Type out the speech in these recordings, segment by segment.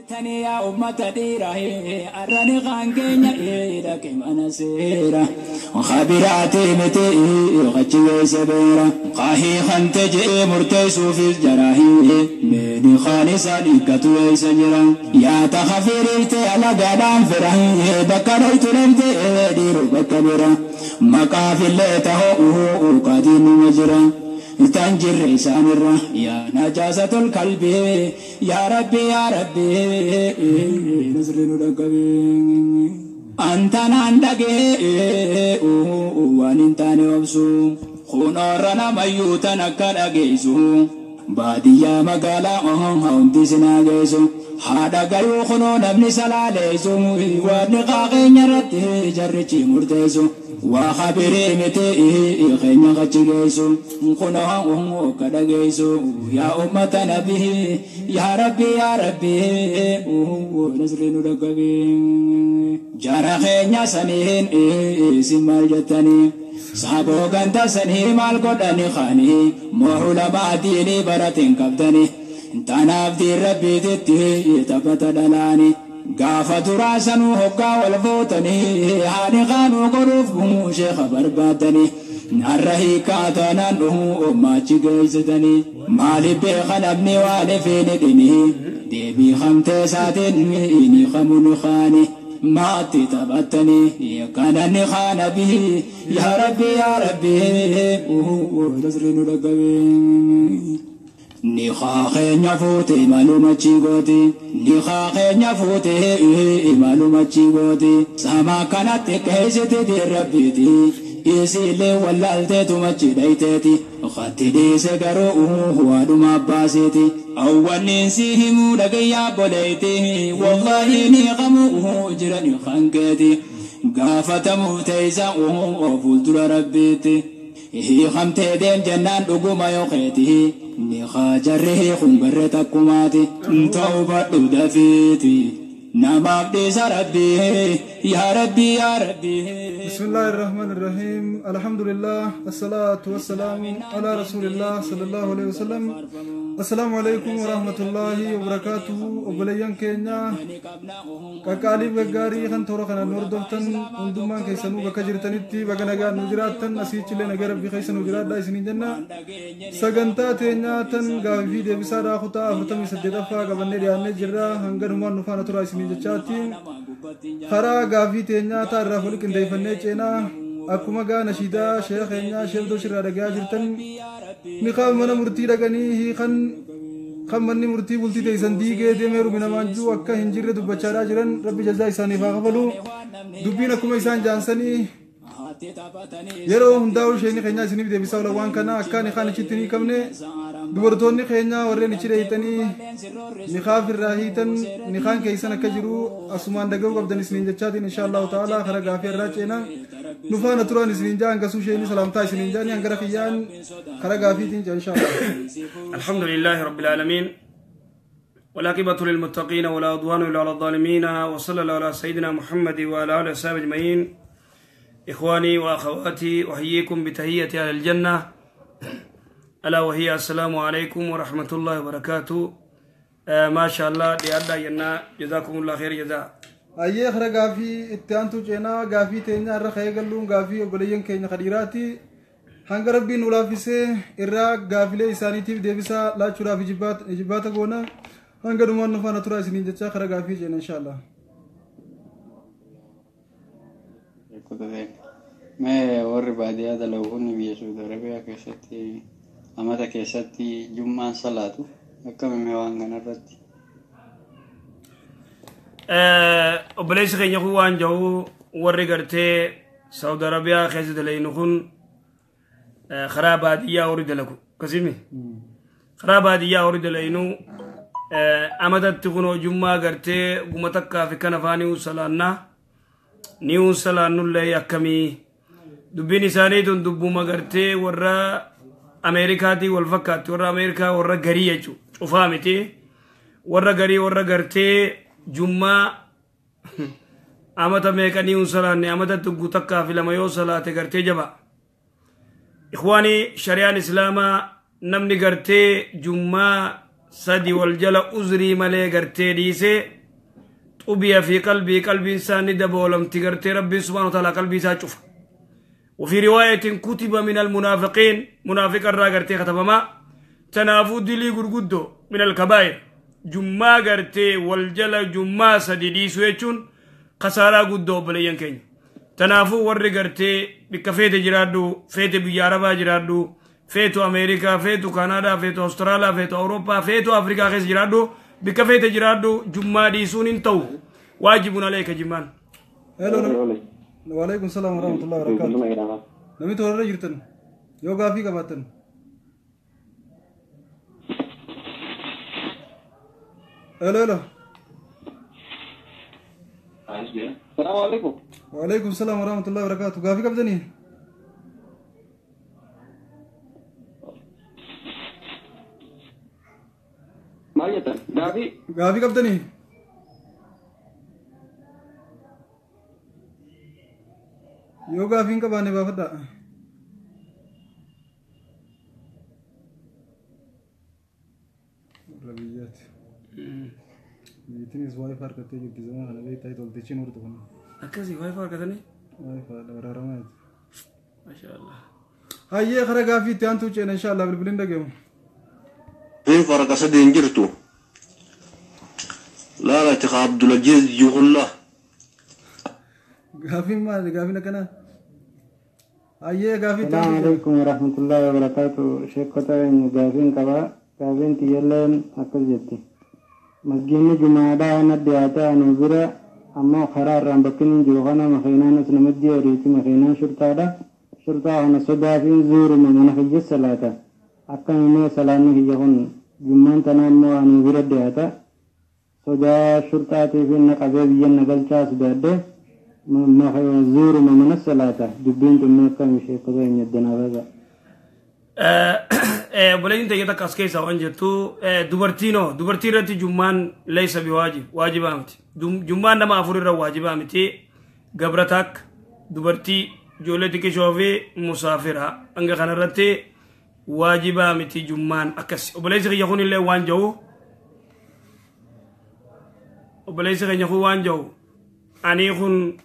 Tani yaa ummata dhiiraa arrani kaan keenya dhaqe mana seera khabiraati miti qachi geesse beera qaahii kante je'ee murteessuufis jaraahi meeni kaan isaan hiikkatu eessa jira yaata khafiiriirte alagaadhaan fira bakka dhoytu dhabde dhiiru bakka bira maqaafillee tahoo qaatiin numa jira. Tan jirre isaanirra yaa najaasatul kalbii yaa rabbi yaa rabbi nasri nu dhaqqabe. Antanaan dhagee waan hin taane obsu kunoorra namayyuu tan akka dhageessu baadiyyaa magaalaa hundi sinaa geessu haadha garuu kunoo namni salaaleessu waan qaaqeenya irratti jarrichi murteessu. Waa khabirii miti keenya qachi geessu kunoo akka dhageessu yaa ummata nabii yaa rabbi yaa rabbi nasri nu dhaqqabe. Jara keenya saniin isin maal jettanii saaboo ganda sanii maal godhani kaanii moo ulamaa diinii barateen qabdanii tanaaf diin rabbiititti taphata dhalaanii. Gaafa duraa sanuu hoggaa wal fuutanii haani kaanuu godhuuf sheekha barbaadanii har'a hiikaa taanaan dhuhuu ommaachi geessitanii maaliif beeka namni waan ifeen hidhini deebii hamtee isaatiin ni kamu ni kaani maatti taphattanii kana ni kaana bihi yaa rabbi yaa rabbi nasri nu dhaqqabe. Ni keenya fuute maaluma gooti ni keenya fuute maaluma gooti sama kanatti keessatti rabbiiti isiillee wallaalteetu machi dhayteeti khatti dhiise garuu waadhuma abbaaseeti awwanniin si himuu dhagayyaa boleeti wallaahi ni qamuu jiran hankeeti gaafatamuuf teessa fuuldura rabbiiti. Hiikamtee deem jennaan dhuguma yookeeti ni haajarri kun garee takkumaati ta'uu dafiiti namaaf dhiisa rabbii yaa rabbii yaa rabbii. بسم الله الرحمن الرحيم الحمد لله الصلاة والسلام على رسول الله صلى الله عليه وسلم السلام عليكم ورحمة الله وبركاته obboleeyyan keenya qaqqaalii gaggaarii kan toora kana nu hordoftan hundumaan keessanuu bakka jirtanitti bakka nagaan nu jiraattan asiichillee nagaa rabbii keessa nu jiraadha isiniin jenna sagantaa teenyaa tan gaaffii deebisaadhaa kutaa 48ffaa qabannee dhiyaannee jirra hanganumaan nu faana turaa isiniin jechaatti karaa gaaffii teenyaa taa irraa fuuli qindeeffannee ceenaa akkuma gaa nashiidaa sheekh keenyaa sheekh Doshirraa dhagayaa jirtan niqaab mana murtii dhaqanii hiikan kan manni murtii bultii teessan diigee deemee ruminamaan jiru akka hin jirre dubbachaadhaa jiran rabbi jazaa isaaniif haa kafalu dubbiin akkuma isaan jaansanii yeroo hundaa'u isheen keenyaa isiniif deebisaa oola waan kana akka niqaan achitti hin hiikamne dubartoonni keenya warreen ichi dheeyitanii niqaaf irraa hiitan niqaan keessan akka jiru asumaan dhaga'uu qabdan isiniin jechaatiin insha allahu ta'ala kara gaafii irraa ceena nu faana turan isiniin jaa hangasuu isheenii salaamtaa isiniin jaanii hangara kiyyaan kara gaafiitiin jaa insha allah. الحمد لله رب العالمين والعاقبة للمتقين ولا عدوان إلا على الظالمين وصلى الله على سيدنا محمد وعلى آله وصحبه أجمعين. إخواني وأخواتي أحييكم بتحية أهل الجنة ألا وهي السلام عليكم ورحمة الله وبركاته. ما شاء الله لأدى ينا جزاكم الله خير جزاء. Ayyee kara gaafii itti aantu ceenaa gaafii teenya irra ka'ee galluun gaafii obboleeyyan keenya kadhiiraati hanga rabbiin nu laaffisee irraa gaafilee isaaniitiif deebisaa laachuudhaaf ijibbaata goona hanga dhumaan nu faana turaa isiniin jechaa kara gaafii ceena insha allah. Mee warri baadiyyaa dalagu kun biyya Saudi Arabiyaa keessatti amata keessatti jummaan salaatu akkamime waan kanarratti? Obboleessi keenya kun waan jiru warri gartee Saudi Arabiyaa keessa dalaynu kun karaa baadiyyaa warri dalagu akkasimi karaa baadiyyaa warri dalaynu amatatti kun jummaa gartee guma takkaa fi kan afaanii salaannaa ni salaannullee akkamii dubbiin isaanii tun dubbuma gartee warra Ameerikaatii wal fakkaatti warra Ameerikaa warra garii jechuudha cufaa miti warra garii warra gartee jummaa amata meeqanii hin salaanne amata tuggu takkaa fi lama yoo salaate gartee jaba. Ikhwaanii shari'aan islaamaa namni gartee jummaa sadi wal jala uzrii malee gartee dhiisee xubiya fi qalbii qalbiin isaa ni daboolamti gartee rabbiin subhaanahu wa ta'ala qalbii isaa cufa. وفي رواية كتب من المنافقين منافق الراغرتي كتبما تنافو دلي غرغدو من الكبائر جمعة غرتي والجل جمعة سديدي سويتشون خسارة غدو بلين كين تنافو ور غرتي بكفيت جرادو فيت بياربا جرادو فيتو أمريكا فيتو كندا فيتو أستراليا فيتو أوروبا فيتو أفريقيا خيس جرادو بكفيت جرادو جمعة دي سونين تو واجب عليك جمان. وعليكم السلام ورحمة الله وبركاته. نمي تورا جرتن يو غافي قباتن. الو الو. السلام عليكم. وعليكم السلام ورحمة الله وبركاته. غافي قبتني؟ ما جتن غافي غافي قبتني؟ Yoo gaafiin qabaanne baafadha. Rabiyyaati. Biyyattiinis waa'ee harkattee jirti zaman kana beektaa toltichiin hortu kana. Akkasii waa'ee harkatanii? Waa'ee waraaramaati. Masha Allah. Hayyee karaa gaafii itti aantuu ceena insha Allah bilbiliin dhageemu. Fi farqa sadii hin jirtu. Laala itti Abdulaziz Juhullaa. غافين ما غافين كنا ايه غافين. السلام عليكم ورحمة الله وبركاته. شيخ قطعين غافين كبا غافين تيلن أكل جتي مسجين جمعة ندياتا نوبرا أما خرار رامبكين جوغانا مخينا نسنمدي وريتي مخينا شرطة دا شرطة أنا صدافين زور من أنا في الصلاة أكمل سلامي هي هون جمعة تنام نوبرا دياتا صدا شرطة في النقابة بيجن نقل شاس ده زور من الصلاة دبين تمك مش قضاء يدنا هذا. بولين تيجي تكاسكي سوان جتو دبرتينو دبرتي رتي جمان ليس بواجب واجب أمتي جمان نما أفور الر واجب أمتي قبرتك دبرتي جولتك شوفي مسافرة أنك خنا رتي واجب أمتي جمان أكس وبليس يكون اللي وان جو وبليس يكون وان جو أني خن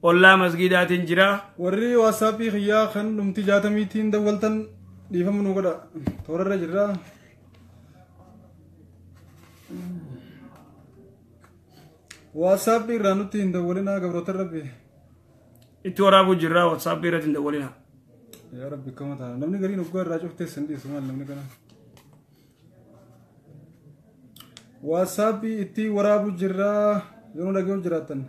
والله مسجدات جرا وري واسابي خيا خن نمتي جاتميتين دولتن ديفم نوغدا تورر جرا واسابي رانوتين دولنا غبروت ربي اتورابو جرا واسابي رتين دولنا يا ربي كما تا نمني غري نوغ راجوفتي سندي سمان نمني كنا واسابي اتي ورابو جرا يونو لغيو جراتن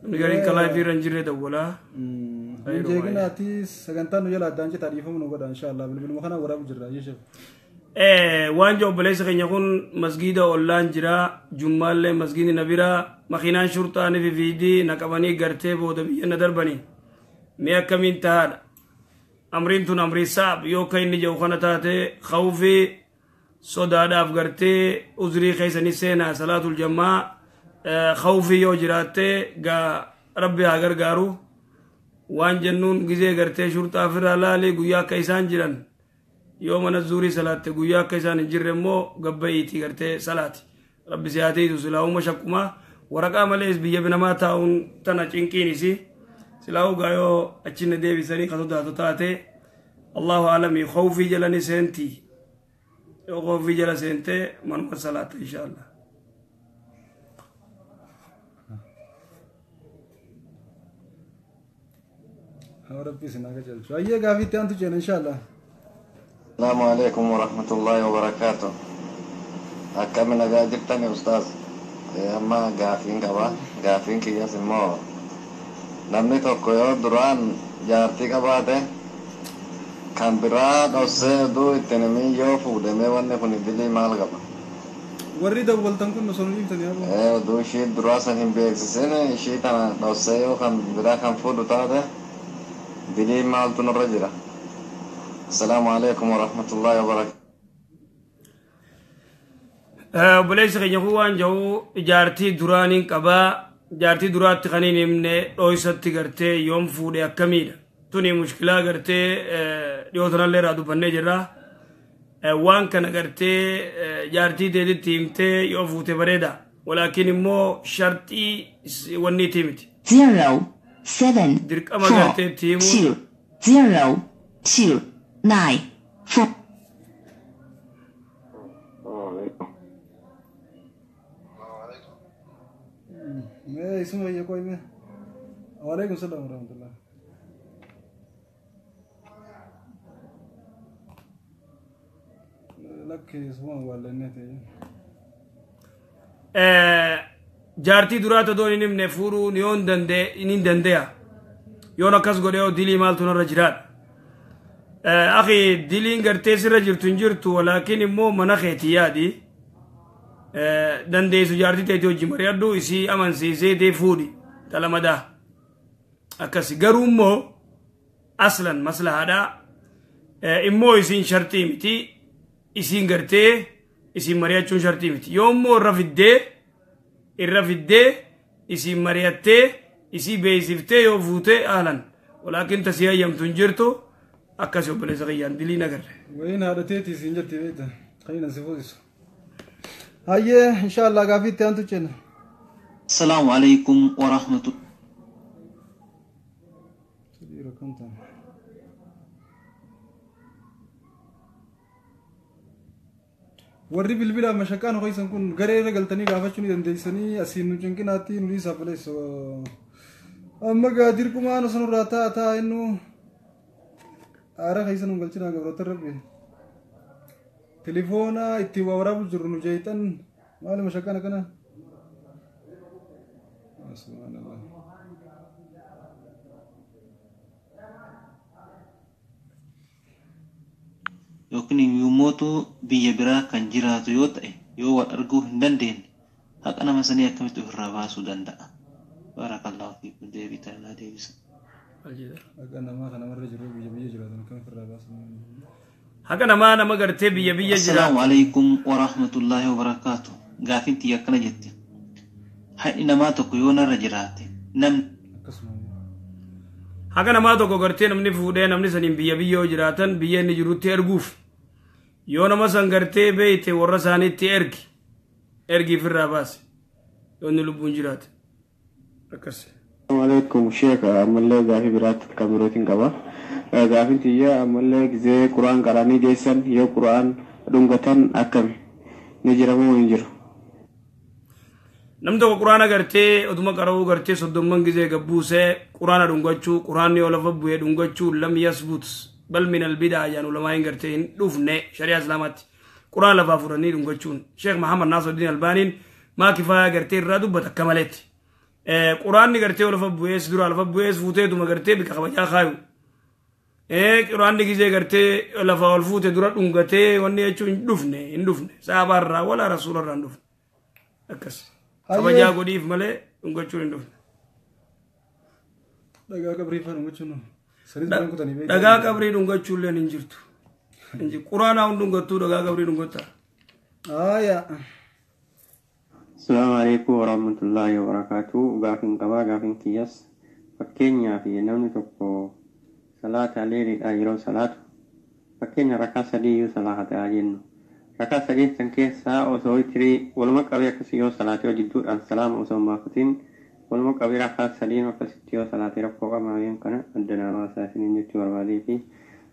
نغارين كلاي في رنجري دولا جيغناتي سغنتا نو يلا دانجي تعريفهم نو غدا ان شاء الله بالبل مخنا وراب جرا يشف وانجو بليس خنيكون مسجد اونلاين جرا جمال مسجد نبيرا مخينان شرطه في فيدي نكبني غرتي بود بي ندربني مي كمين تار امرين تون امري صاحب يو كاين جو خنتاته خوفي صدا داف غرتي عذري خيسني سينا صلاه الجماعه خوفي يو جراتي غا ربي اگر غارو وان جنون غزي غرتي شرطه فرالالي غيا كيسان جيران يوم نزوري صلاة غيا كيسان جيرمو غبيتي غرتي صلاة ربي سياتي سلاو مشكما ورقا مليس بيا بنما تاون تنا چنكينيسي سلاو غايو اچين ديبي سري خطو داتو تاتي الله عالمي خوفي جلني سنتي يو خوفي جل سنتي من صلاة ان شاء الله. ربي سناك جل شوية قافي تانتو جن إن شاء الله. السلام عليكم ورحمة الله وبركاته. أكمل قاعد تاني أستاذ. أما قافين كبا قافين كي يسمو. نمني توكيو دران جارتي كبا ده. كان براد أوسه دو التنمي يوفو دمي وانا كوني دلي مال كبا. وري دول تنكون نصنعين تاني أبو. إيه دو شيء دراسة هم بيكسسين شيء تنا أوسه كان برا كان فودو تاده. دلي مال تنرجرة. السلام عليكم ورحمة الله وبركاته. بوليس خنيخوان جو جارتي درانين قبا جارتي درات خنين من اويست غرتي يوم فودي اكميل توني مشكله غرتي ديوتنا لي رادو بني جرا Waan kana gartee jaartii teetitti himtee yoo fuute bareeda. Walaakin immoo sharxii wanniitii miti. 0 7 Dirqama 4 gartee itti himuun 2 0 2 9 4 Mee isuma iyya qoy mee. Waalaikum salaam warahmatullah. Lakki isuma waalannee ta'e. Jaartii duraa todoon hin himne fuudhuun yoon hin dandeya. Yoon akkas godhe yoo dilii maaltu narra jiraadha. Akhi diliin gartee sirra jirtu hin jirtu walaakin immoo mana keetii yaadi. Dandeessu jaartii teetii hojii mari'adhu isii amansiisee tee fuudhi talamadaa. Akkasi garuu immoo aslan maslahaadhaa immoo isiin shartii miti isiin gartee isiin mari'achuun shartii miti. Yoo immoo irra fiddee isiin mari'attee isii beeksiftee yoo fuutee ahlan walaakin tasii hayyamtu hin jirtu akkasi obboleessa kiyyaan diliin agarre. Wayin haadha teetii isiin jetti beekta. Kan si fuusisu. Hayyee inshaallah gaafii itti aantu jenna. Assalaamu alaikum wa rahmatullahi. Sadii rakkoo ta'an. Warri bilbila mashaqaan ho'isan kun garee irra galtanii gaafachuu ni dandeessanii asiin nu cinqinaatti nu dhiisaa baleessu. Amma gaa dirqumaan osoo nurraa ta'a ta'a innu aara keessa nu galchinaa gabroota rabbi. Telefoona ittiin waa waraabu jirru nu jeetan maali mashaqaan akkana? Subhanallah. Yookiin immoo biyya biraa kan jiraatu yoo ta'e yoo wal arguu hin dandeenye haqa nama sanii akkamitti ofirraa baasuu danda'a? Barakallahu fiikum deebii ta'aa deebisa. Haqa namaa kan namarra jiru biyya biyya jiraatan akkamitti ofirraa baasuu? Haqa namaa nama gartee biyya biyya jiraatu. Assalaamu alaikum wa rahmatullahi wa barakaatu. Gaafiin tiyya akkana jetti. Haqni namaa tokko yoo narra jiraate namni Haqa namaa tokko gartee namni fuudhee namni saniin biyya biyya yoo jiraatan biyya inni jirutti erguuf yoo nama san gartee beeyte warra isaaniitti ergi ergi ofirraa baase yoo inni lubbuun jiraate akkas. Assalaamu alaikum Sheekh ammallee gaafii biraatti kan birootiin qaba. Gaafiin tiyya ammallee gizee quraan qaranii geessan yoo quraan dhungatan akkami ni jira moo hin jiru? Namni tokko quraana gartee oduma qara'uu gartee 30 gizee gabbuusee quraana dhungachuu quraanni yoo lafa bu'ee dhungachuu lam yasbut bal min albidaa jedhan ulamaa gartee hin dhufne shari'aa islaamaatti quraana lafaa fudhanii dhungachuun Sheekh Mahamad Naasiruddin Albaaniin maa kifaaya gartee irraa dubbata akka maleetti. Quraanni gartee yoo lafa bu'ees dura lafa bu'ees fuuteetuma gartee bika kabajaa kaayu. Quraanni gizee gartee lafa ol fuute dura dhungatee wanni jechuun hin dhufne saabaarraa walaa rasuularraa hin dhufne akkas. Kabajaa godhiif malee dhungachuun hin dhufne. Dhagaa qabrii fa'aa dhungachuun sadiis biraan kutanii beeku. Dhagaa qabrii dhungachuun illee hin jirtu. Quraanaa hin dhungattuu dhagaa qabrii dhungattaa. Aayaa. Assalaamu alaikum warahmatullahi wabarakatuh. Gaafiin qabaa gaafiin kiyyas fakkeenyaaf namni tokko salaata leeliidha yeroo salaatu fakkeenya rakaa sadii yoo salaata jennu. Rakaa sadii san keessaa osoo witirii waluma qabee akkasii yoo salaatee jidduudhaan salaama osoo hin baafatiin waluma qabee rakaa sadiin akkasitti yoo salaatee rakkoo qabaayeen kana adda namaa isaasiniin jechuu barbaadee fi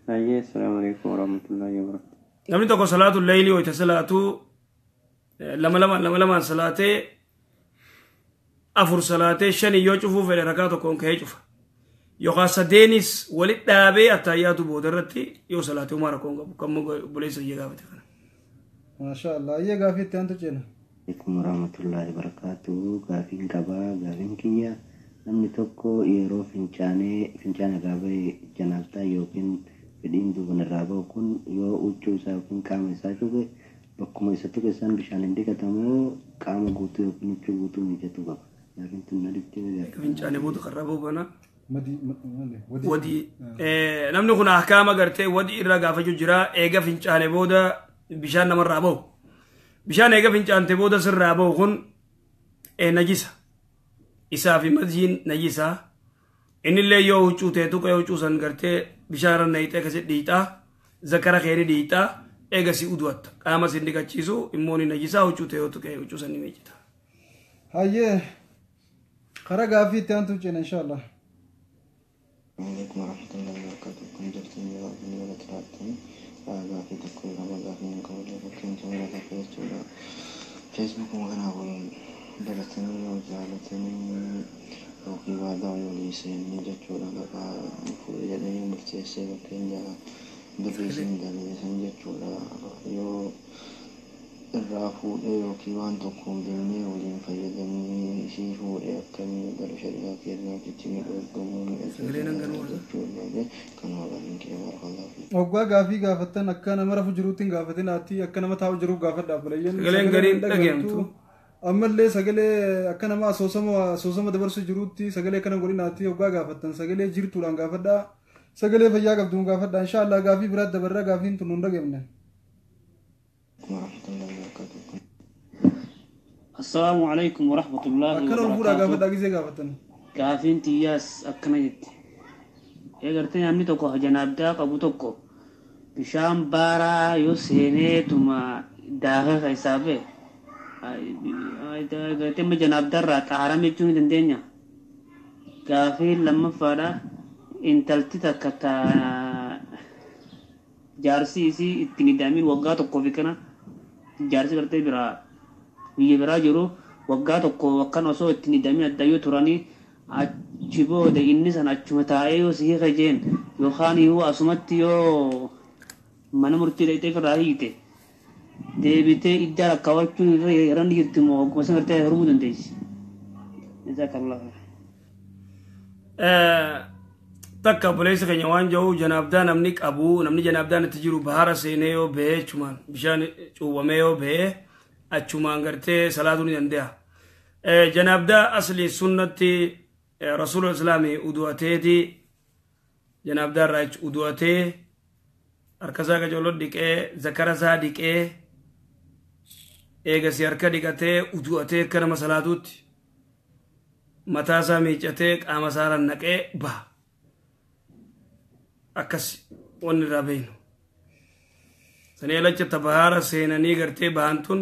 baay'ee assalaamu alaikum warahmatullahi wabarakatuh. Namni tokko salaatu leeylii wayita salaatu lama lamaan salaatee 4 salaatee 5 yoo cufuu fedhe rakaa tokkoon ka'ee cufa. Yookaan sadeenis walitti dhaabee attayyaatu booda irratti yoo salaatee homaa rakkoon qabu kan obboleessa biyya gaafate kana. Maashaallah ayyee gaafii itti aantu ceena. Alaikum warahmatullahi wabarakatuh. Gaafiin qabaa gaafiin kiyya namni tokko yeroo fincaana irraa bahe janaabtaa yookiin fedhiin duuban irraa bahu kun yoo huccuu isaa yookiin qaama isaa cufe bakkuma isa tuqe san bishaan hin dhiqatamoo qaama guutuu yookiin huccuu guutuu miicatu qaba. Gaafiin tun na dhibdee. Fincaane booda karraa bahu kana. Wadii. Namni kun ahkaama gartee wadii irraa gaafachuu jira eega fincaane booda bishaan namarraa bahu. Bishaan eega fincaante booda sirraa bahu kun najisa. Isaa fi madjiin najisa. Innillee yoo huccuu ta'e tuqa yoo huccuu san gartee bishaan irra naqxee akkasitti dhiixaa zakara keeni dhiixaa Eegasii udu'atta. Qaama sin dhiqachiisu immoo ni najisaa huccuu ta'e yoo tuqe huccuu san ni miiccita. Hayyee karaa gaaffii itti aantu ceena inshaallah. Alaikum warahmatullahi wabarakatuh. Kun jirtan yeroo abdii wala tiraattan gaaffii tokko lama gaaffii qabu fakkeenya wala takka jechuudha. Feesbuukuma kanaa wal baratanii yoo jaalatanii yookiin waadaa walii seenanii jechuudha. Maqaa fuudhee jedhanii murteessee fakkeenya birrii isin dalageessan jechuudha. Yoo irraa fuudhee yookiin waan tokko hin beeknee waliin fayyadamnee ishii fuudhee akkamii gara shari'aa keenyaatti ni dorgomuu ni jechuudha. Kanuma gaafiin kee barakallahu fi. Waggaa gaafii gaafattan akka nama rafu jiruutti hin gaafatin ati akka nama taa'u jiruuf gaafadha obboleeyyan. Sagaleen gariin dhagayamtu. Ammallee sagalee akka nama asoosama dabarsu jiruutti sagalee kana godhin ati waggaa gaafattan sagalee jirtuudhaan gaafadha. Sagalee fayyaa qabduun gaafadha. Inshaallah gaafii biraatti dabarra gaafiin tun hin dhagayamne. Assalaamu alaikum warahmatullahi Akkana ol fuudhaa wabarakaatuh. gaafadhaa gisee gaafattan. Gaafiin tiyyaas akkana jetti. Eegartee namni tokko janaabdaa qabu tokko bishaan baaraa yoo seeneetuma daakee keessaa ba'e eegartee amma janaabdaarraa xaharame jechuu ni dandeenya. Gaafiin lammaffaadha. Intalti takka jaarsi isii ittiin hidhamin waggaa tokkoo fi kana jaarsi gartee biraa biyya biraa jiru waggaa tokko akkan osoo ittiin hidhamin addayyoo turanii achi booda inni san achuma taa'ee yoo si hiika jeen yookaan yoo asumatti yoo mana murtii dhaqxee ofirraa hiite deebitee iddaa lakkaawwachuun irra yeroo inni jirti moo akkuma san gartee hormuu dandeessi. Jazakallah. Takka obboleessa keenya waan jiru janaabdaa namni qabu namni janaabdaan itti jiru bahara seenee yoo ba'e achumaan bishaan cuuwwamee yoo ba'e achumaan gartee salaatuu ni danda'a. Janaabdaa asli sunnatti rasuula islaamii udu'ateeti janaabdaa irraa udu'atee harkasaa qacooloo dhiqee zakara isaa dhiqee eegasii harka dhiqatee udu'atee akka nama salaatuutti mataasaa miicatee qaama isaa rannaqee baha. Akkas wanni irraa beeynu. Sanii alacha tabahaara seenanii gartee bahan tun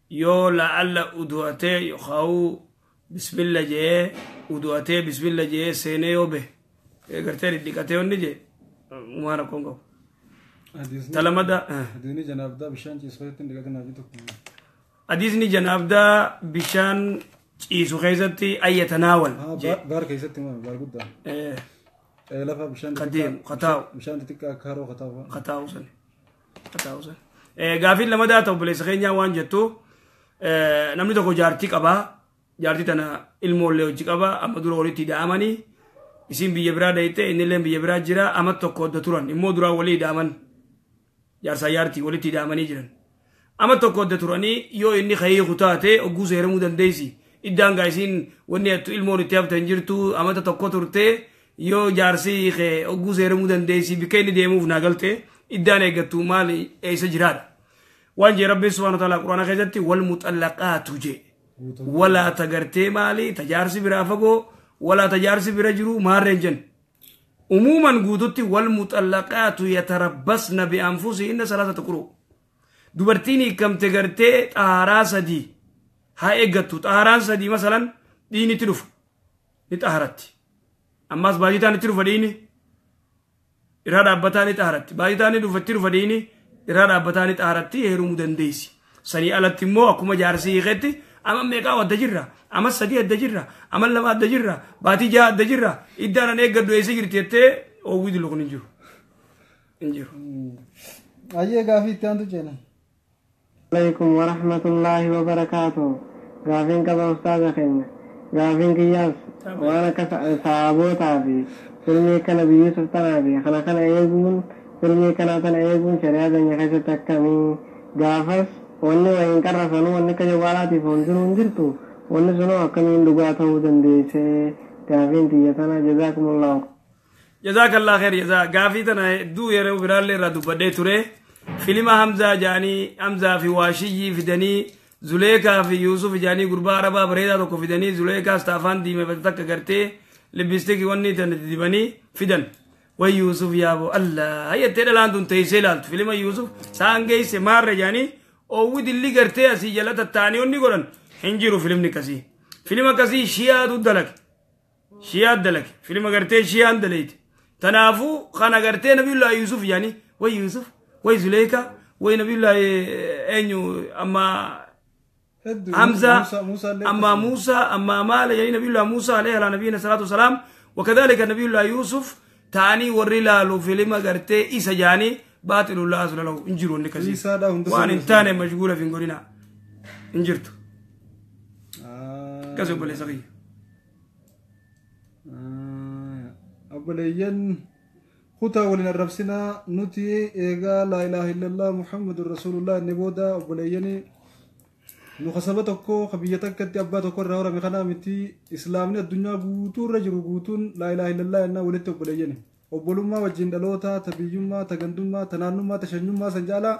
yoo la'alla udu'atee yookaan bismilla jee udu'atee bismilla jee seenee yoo bahe gartee dhidhiqatee wanni jee uumaa rakkoon qabu. Talamada. Hadiisni janaabdaa bishaan ciisu keessatti hin dhiqatin hajii tokko. Hadiisni janaabdaa bishaan ciisu keessatti ayyatanaawal. Baar keessatti maal baar guddaa. Lafa bishaan Qadeemu qataa'u. Bishaan xixiqqaa akka haroo qataa'u. Qataa'u sani. Qataa'u sani. Gaafiin lamadaa ta'u obboleessa keenyaa waan jettu namni tokko jaartii qabaa. Jaartii tana ilmoollee hojii qabaa. Amma dura walitti hidha'amanii isin biyya biraa dhayite innillee biyya biraa jira amma tokko hodda turan immoo duraa walii hidha'aman jaarsaa jaartii walitti hidha'amanii jiran. Amma tokko hodda turanii yoo inni kayyee kutaate ogguu seeramuu dandeessi. Iddaan gaa isiin wanni hattu ilmoon itti haftan jirtu amata tokko turtee yoo jaarsi ogguu seeramuu dandeessi bikka inni deemuuf naa galte iddaan eeggattu maal eessa jiraadha. Waan jee Rabbiin subhaanahu wa ta'ala Quraana keessatti wal muxallaqaatu jee. Walaa tagartee maali tajaarsi biraa fagoo walaa tajaarsi bira jiru maarreen jenna. Umuuman guututti wal muxallaqaatu yatarabbasna bi'anfusihinna salaasata quruu. Dubartiin hiikamte gartee xaaraa sadii haa eeggattu. Xaaraan sadii masalan dhiinitti dhufa. Ni xaaratti. Ammas baay'ataan itti dhufa dhiini. Irraa dhaabbataa ni xaaratti. Baay'ataan ni dhufa itti dhufa dhiini. Irraa dhaabbataa ni xaaratti heerumuu dandeessi. Sanii alatti immoo akkuma jaarsi hiiketti amma meeqaa adda jirra. Amma sadii adda jirra. Amma lama adda jirra. Baatii ja'a adda jirra. Iddaan an eeggadhu eessa jirti jettee oowwii dilu kun hin jiru. Hin jiru. Ayyee gaafii itti aantu ceena. Alaikum warahmatullahi wabarakaatuh. Gaafiin qaba ustaaza keenya. Gaafiin kiyyaas waan akka saabootaa fi filmii kana biyyi sultanaa fi kana kana eeguun filmii kana tana eeguun shari'aa keenya keessatti akkamii gaafas wanni wayiin qarrasanuu wanni akka jawwaalaatiif hundinuu hin jirtu wanni sunoo akkamiin dhugaa ta'uu dandeesse gaafiin tiyya tana jazaakumullahu. Jazaakallah khair jazaa gaafii tana hedduu yeroo biraallee irraa dubbadhee ture. Filima Hamzaa jaanii Hamzaa fi Waashiyyii fidanii Zuleekaa fi Yuusuf jaanii gurbaa Arabaa bareedaa tokko fidanii Zuleekaas taafaan diimeffate takka gartee lippistiki wanni tana dibanii fidan. Way Yuusuf yaaboo Allah jettee dhalaan tun teessee ilaaltu filima Yuusuf saan geesse maarra jaanii oowwi dilli gartee asii jala tattaanii onni godhan hin jiru filimni akkasii. Filima akkasii shiyaatu dalage. Shiyaat dalage. Filima gartee shiyaan daleeti. Tanaafuu kana gartee Nabiyullaa Yuusuf jaanii way Yuusuf way Zuleekaa way Nabiyullaa eenyu amma Hamza amma Muusaa amma maala jaanii Nabiyullaa Muusaa alayhi ala nabiyina salaatu wasalaam wakadhalika Nabiyullaa Yuusuf taanii warri laalu filima gartee isa jaanii baaxilullaa asula lahu hin jiru inni kasii waan hin taane mashguula fi hin godhina hin jirtu. Akkasii obboleessa kiyya. Obboleeyyan kutaa waliin arrabsinaa nuti eegaa laa ilaaha illallah muhammadun rasuulullah inni booda obboleeyyani nu kasaba tokko ka biyya takkatti abbaa tokko irraa horame kanaa miti islaamni addunyaa guutuu irra jiru guutuun laa ilaaha illallah jennaa walitti obboleeyyani. Obbolummaa wajjin dhaloota ta biyyummaa ta gandummaa ta naannummaa ta shanyummaa san caalaa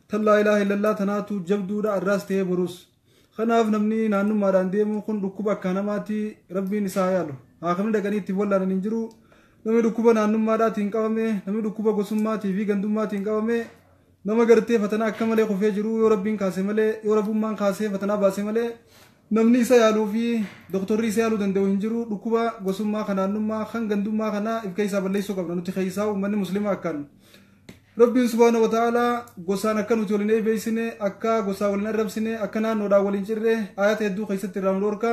tan laa ilaaha illallah tanaatu jabduudha arraas ta'ee borus. Kanaaf namni naannummaadhaan deemu kun dhukkuba akka namaatti rabbiin isaa yaalu. Haakamni dhaqanii ittiin wallaanan hin jiru. Namni dhukkuba naannummaadhaatiin qabame, namni dhukkuba gosummaatii fi gandummaatiin qabame, nama gartee fatanaa akka malee kufee jiru yoo rabbiin kaase malee, yoo rabbummaan kaasee fatanaa baase malee namni isa yaaluu fi doktorri isa yaaluu danda'u hin jiru. Dhukkuba gosummaa kan naannummaa kan gandummaa kanaa if keessaa balleessuu qabna nuti keessaa uummanni musliimaa akkaan. Rabbiin subhaanahu wa ta'aalaa gosaan akka nuti waliin eebeysine, akka gosaa waliin arrabsine, akka naannoodhaan waliin cirre ayata hedduu keessatti irraa nu dhorka.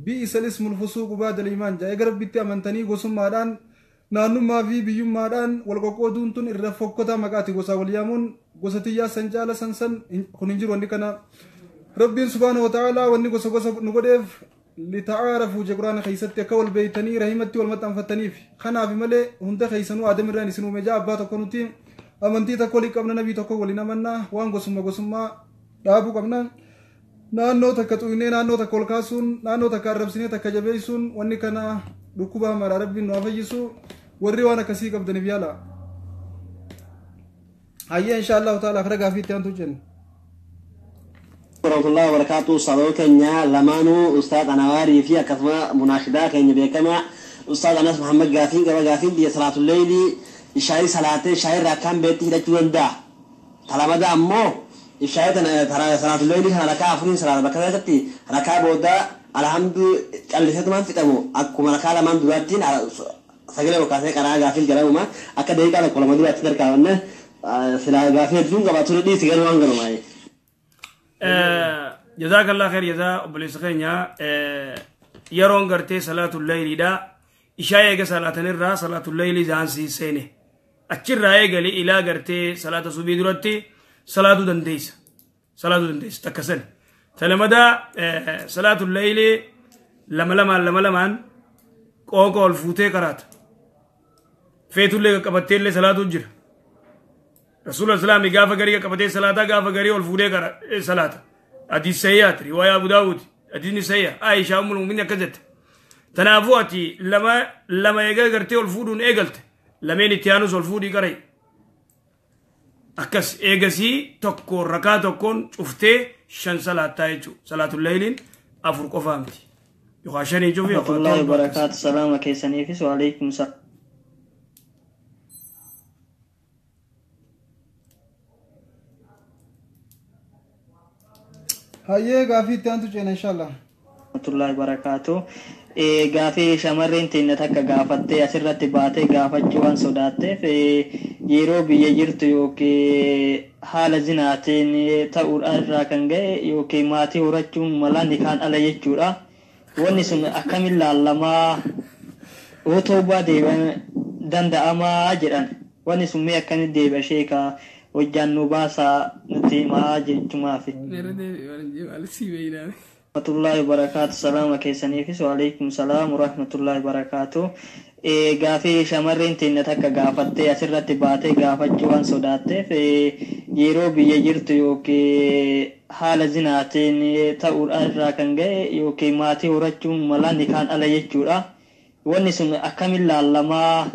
Bi'isa ismul fusuuqu ba'da al-iimaan jedha. Eega rabbitti amantanii gosummaadhaan naannummaa fi biyyummaadhaan wal qoqqooduun tun irra fokkotaa maqaati gosaa wal yaamuun gosa tiyyaa san caala san san kun hin jiru wanni kana. Rabbiin subhaanahu wa ta'aalaa wanni gosa gosa nu godheef lita'aarafuu je quraana keessatti akka wal beeytanii rahimatti wal maxxanfattaniif. Kanaaf malee hunda keessanuu aadam irraan isin uume jaa abbaa tokko nuti amantii tokko walii qabna nabii tokko waliin amanna waan gosumma gosummaa dhaabuu qabna. Naannoo takka xuqnee naannoo takka ol kaasuun naannoo takka arrabsinee takka jabeessuun wanni kana dhukkuba hamaadha rabbiin nu haa fayyisu warri waan akkasii qabdaniif yaala. Hayyee insha Allahu ta'ala karaa gaafii itti aantu jenna. Warahmatullahi wabarakatuh. Ustaadota keenya lamaanuu Ustaad Anawaarii fi akkasuma munaashidaa keenya beekamaa Ustaad Anas Muhammad gaafiin qaba gaafiin biyya salaatul leeylii ishaayii salaatee ishaayii irraa akkaan beetti hidhachuu danda'a. Talamada ammoo ishaayii tana salaatul leeylii kana rakaa afuriin salaata bakka keessatti rakaa booda alhamdu calliseetumaan fixamu akkuma rakaa lamaan duraattiin sagalee ol kaasee qaraa gaafiin jedhamuma akka daqiiqaa tokko lama duraatti tarkaanfanne silaa gaafii hedduun qaba ture dhiisi garuu waan galumaa. Jazaak Allah khair jazaa obboleessa keenya yeroon gartee salaatul leeyliidha. Ishaa eega salaatanirraa salaatul leeylii zaansii seene. Achirraa eegali ilaa gartee salaata subii duratti salaatuu dandeessa. Salaatuu dandeessa takka sani. Talamadaa salaatul leeylii lama lamaan lama lamaan qooqa ol fuutee qaraata. Feetullee qaqqabatteellee salaatuu jira. Rasuul Islaami gaafa garii qaqqabatee salaataa gaafa garii ol fuudhee salaata. Hadiis sayyaati riwaayaa Abu Daawud hadiisni sayya Aishaa ummul mu'miniin akkas jette. Tanaafuu ati lama lama eega gartee ol fuudhuun eegalte lameen itti aanus ol fuudhii qarai. Akkas eegasii tokko rakaa tokkoon cuftee shan salaattaa jechuudha. Salaatul leeyliin afur qofaa miti. Yookaan shanii cufi yookaan Warahmatullahi torba akkas. wabarakatuh. Salaama keessaniifis waalaikum salaam. Hayyee gaafii itti aantu ceena inshallah. Warahmatullahi wabarakatuh. Gaafii shamarreen teenya takka gaafattee asirratti baatee gaafachuu waan sodaatteef yeroo biyya jirtu yookiin haala zinaatiin ta'uudha irraa kan ga'e yookiin maatii horachuun mala nikaan ala jechuudha. Wanni sun akkamiin laallamaa yoo toobaa deebi'an danda'amaa jedhan. Wanni sun mee akkamiin deebi'a sheekaa hojjaan nu baasaa nutti himaa jechumaafi. Warahmatullahi wabarakatuh. Salaama keessaniifis waalaikum salaam warahmatullahi wabarakatuh. Gaafii shamarreen teenya takka gaafattee asirratti baatee gaafachuu waan sodaatteef yeroo biyya jirtu yookiin haala zinaatiin ta'uudha irraa kan ga'e yookiin maatii horachuun mala nikaan ala jechuudha. Wanni sun akkamiin laallamaa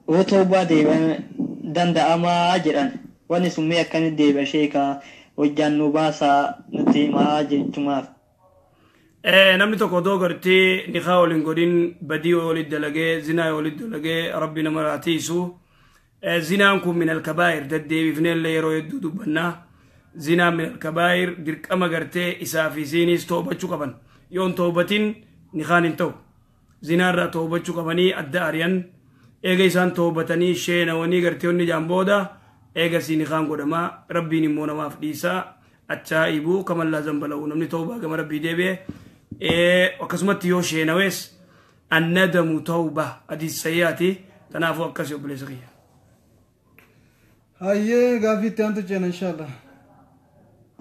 yoo toobaa deebi'an danda'amaa jedhan. Wanni sun mee akkamiin deebi'a sheekaa hojjaan nu baasaa nutti himaa jechumaaf. Namni tokko odoo gartee nikaa waliin godhin badii walit dalagee zinaa walit dalagee rabbi nama raatiisu. Zinaan kun min alkabaa'ir deddeebifnee illee yeroo hedduu dubbannaa. Zinaan min alkabaa'ir dirqama gartee isaa fi isiinis toobachuu qaban. Yoon toobatin nikaan hin ta'u. Zinaarraa toobachuu qabanii adda ari'an. Eega isaan toobatanii sheenawanii gartee onni jaan booda eega sii nikaan godhamaa rabbiin immoo namaaf dhiisaa achaa'ibuu kamallaa zambala'u namni toobaa gama rabbii deebi'e. Akkasumatti yoo sheenawees annadamu tawba hadiis sayyaati tanaafuu akkasii obboleessa kiyya. Hayyee gaafii itti aantu ceena inshaallah.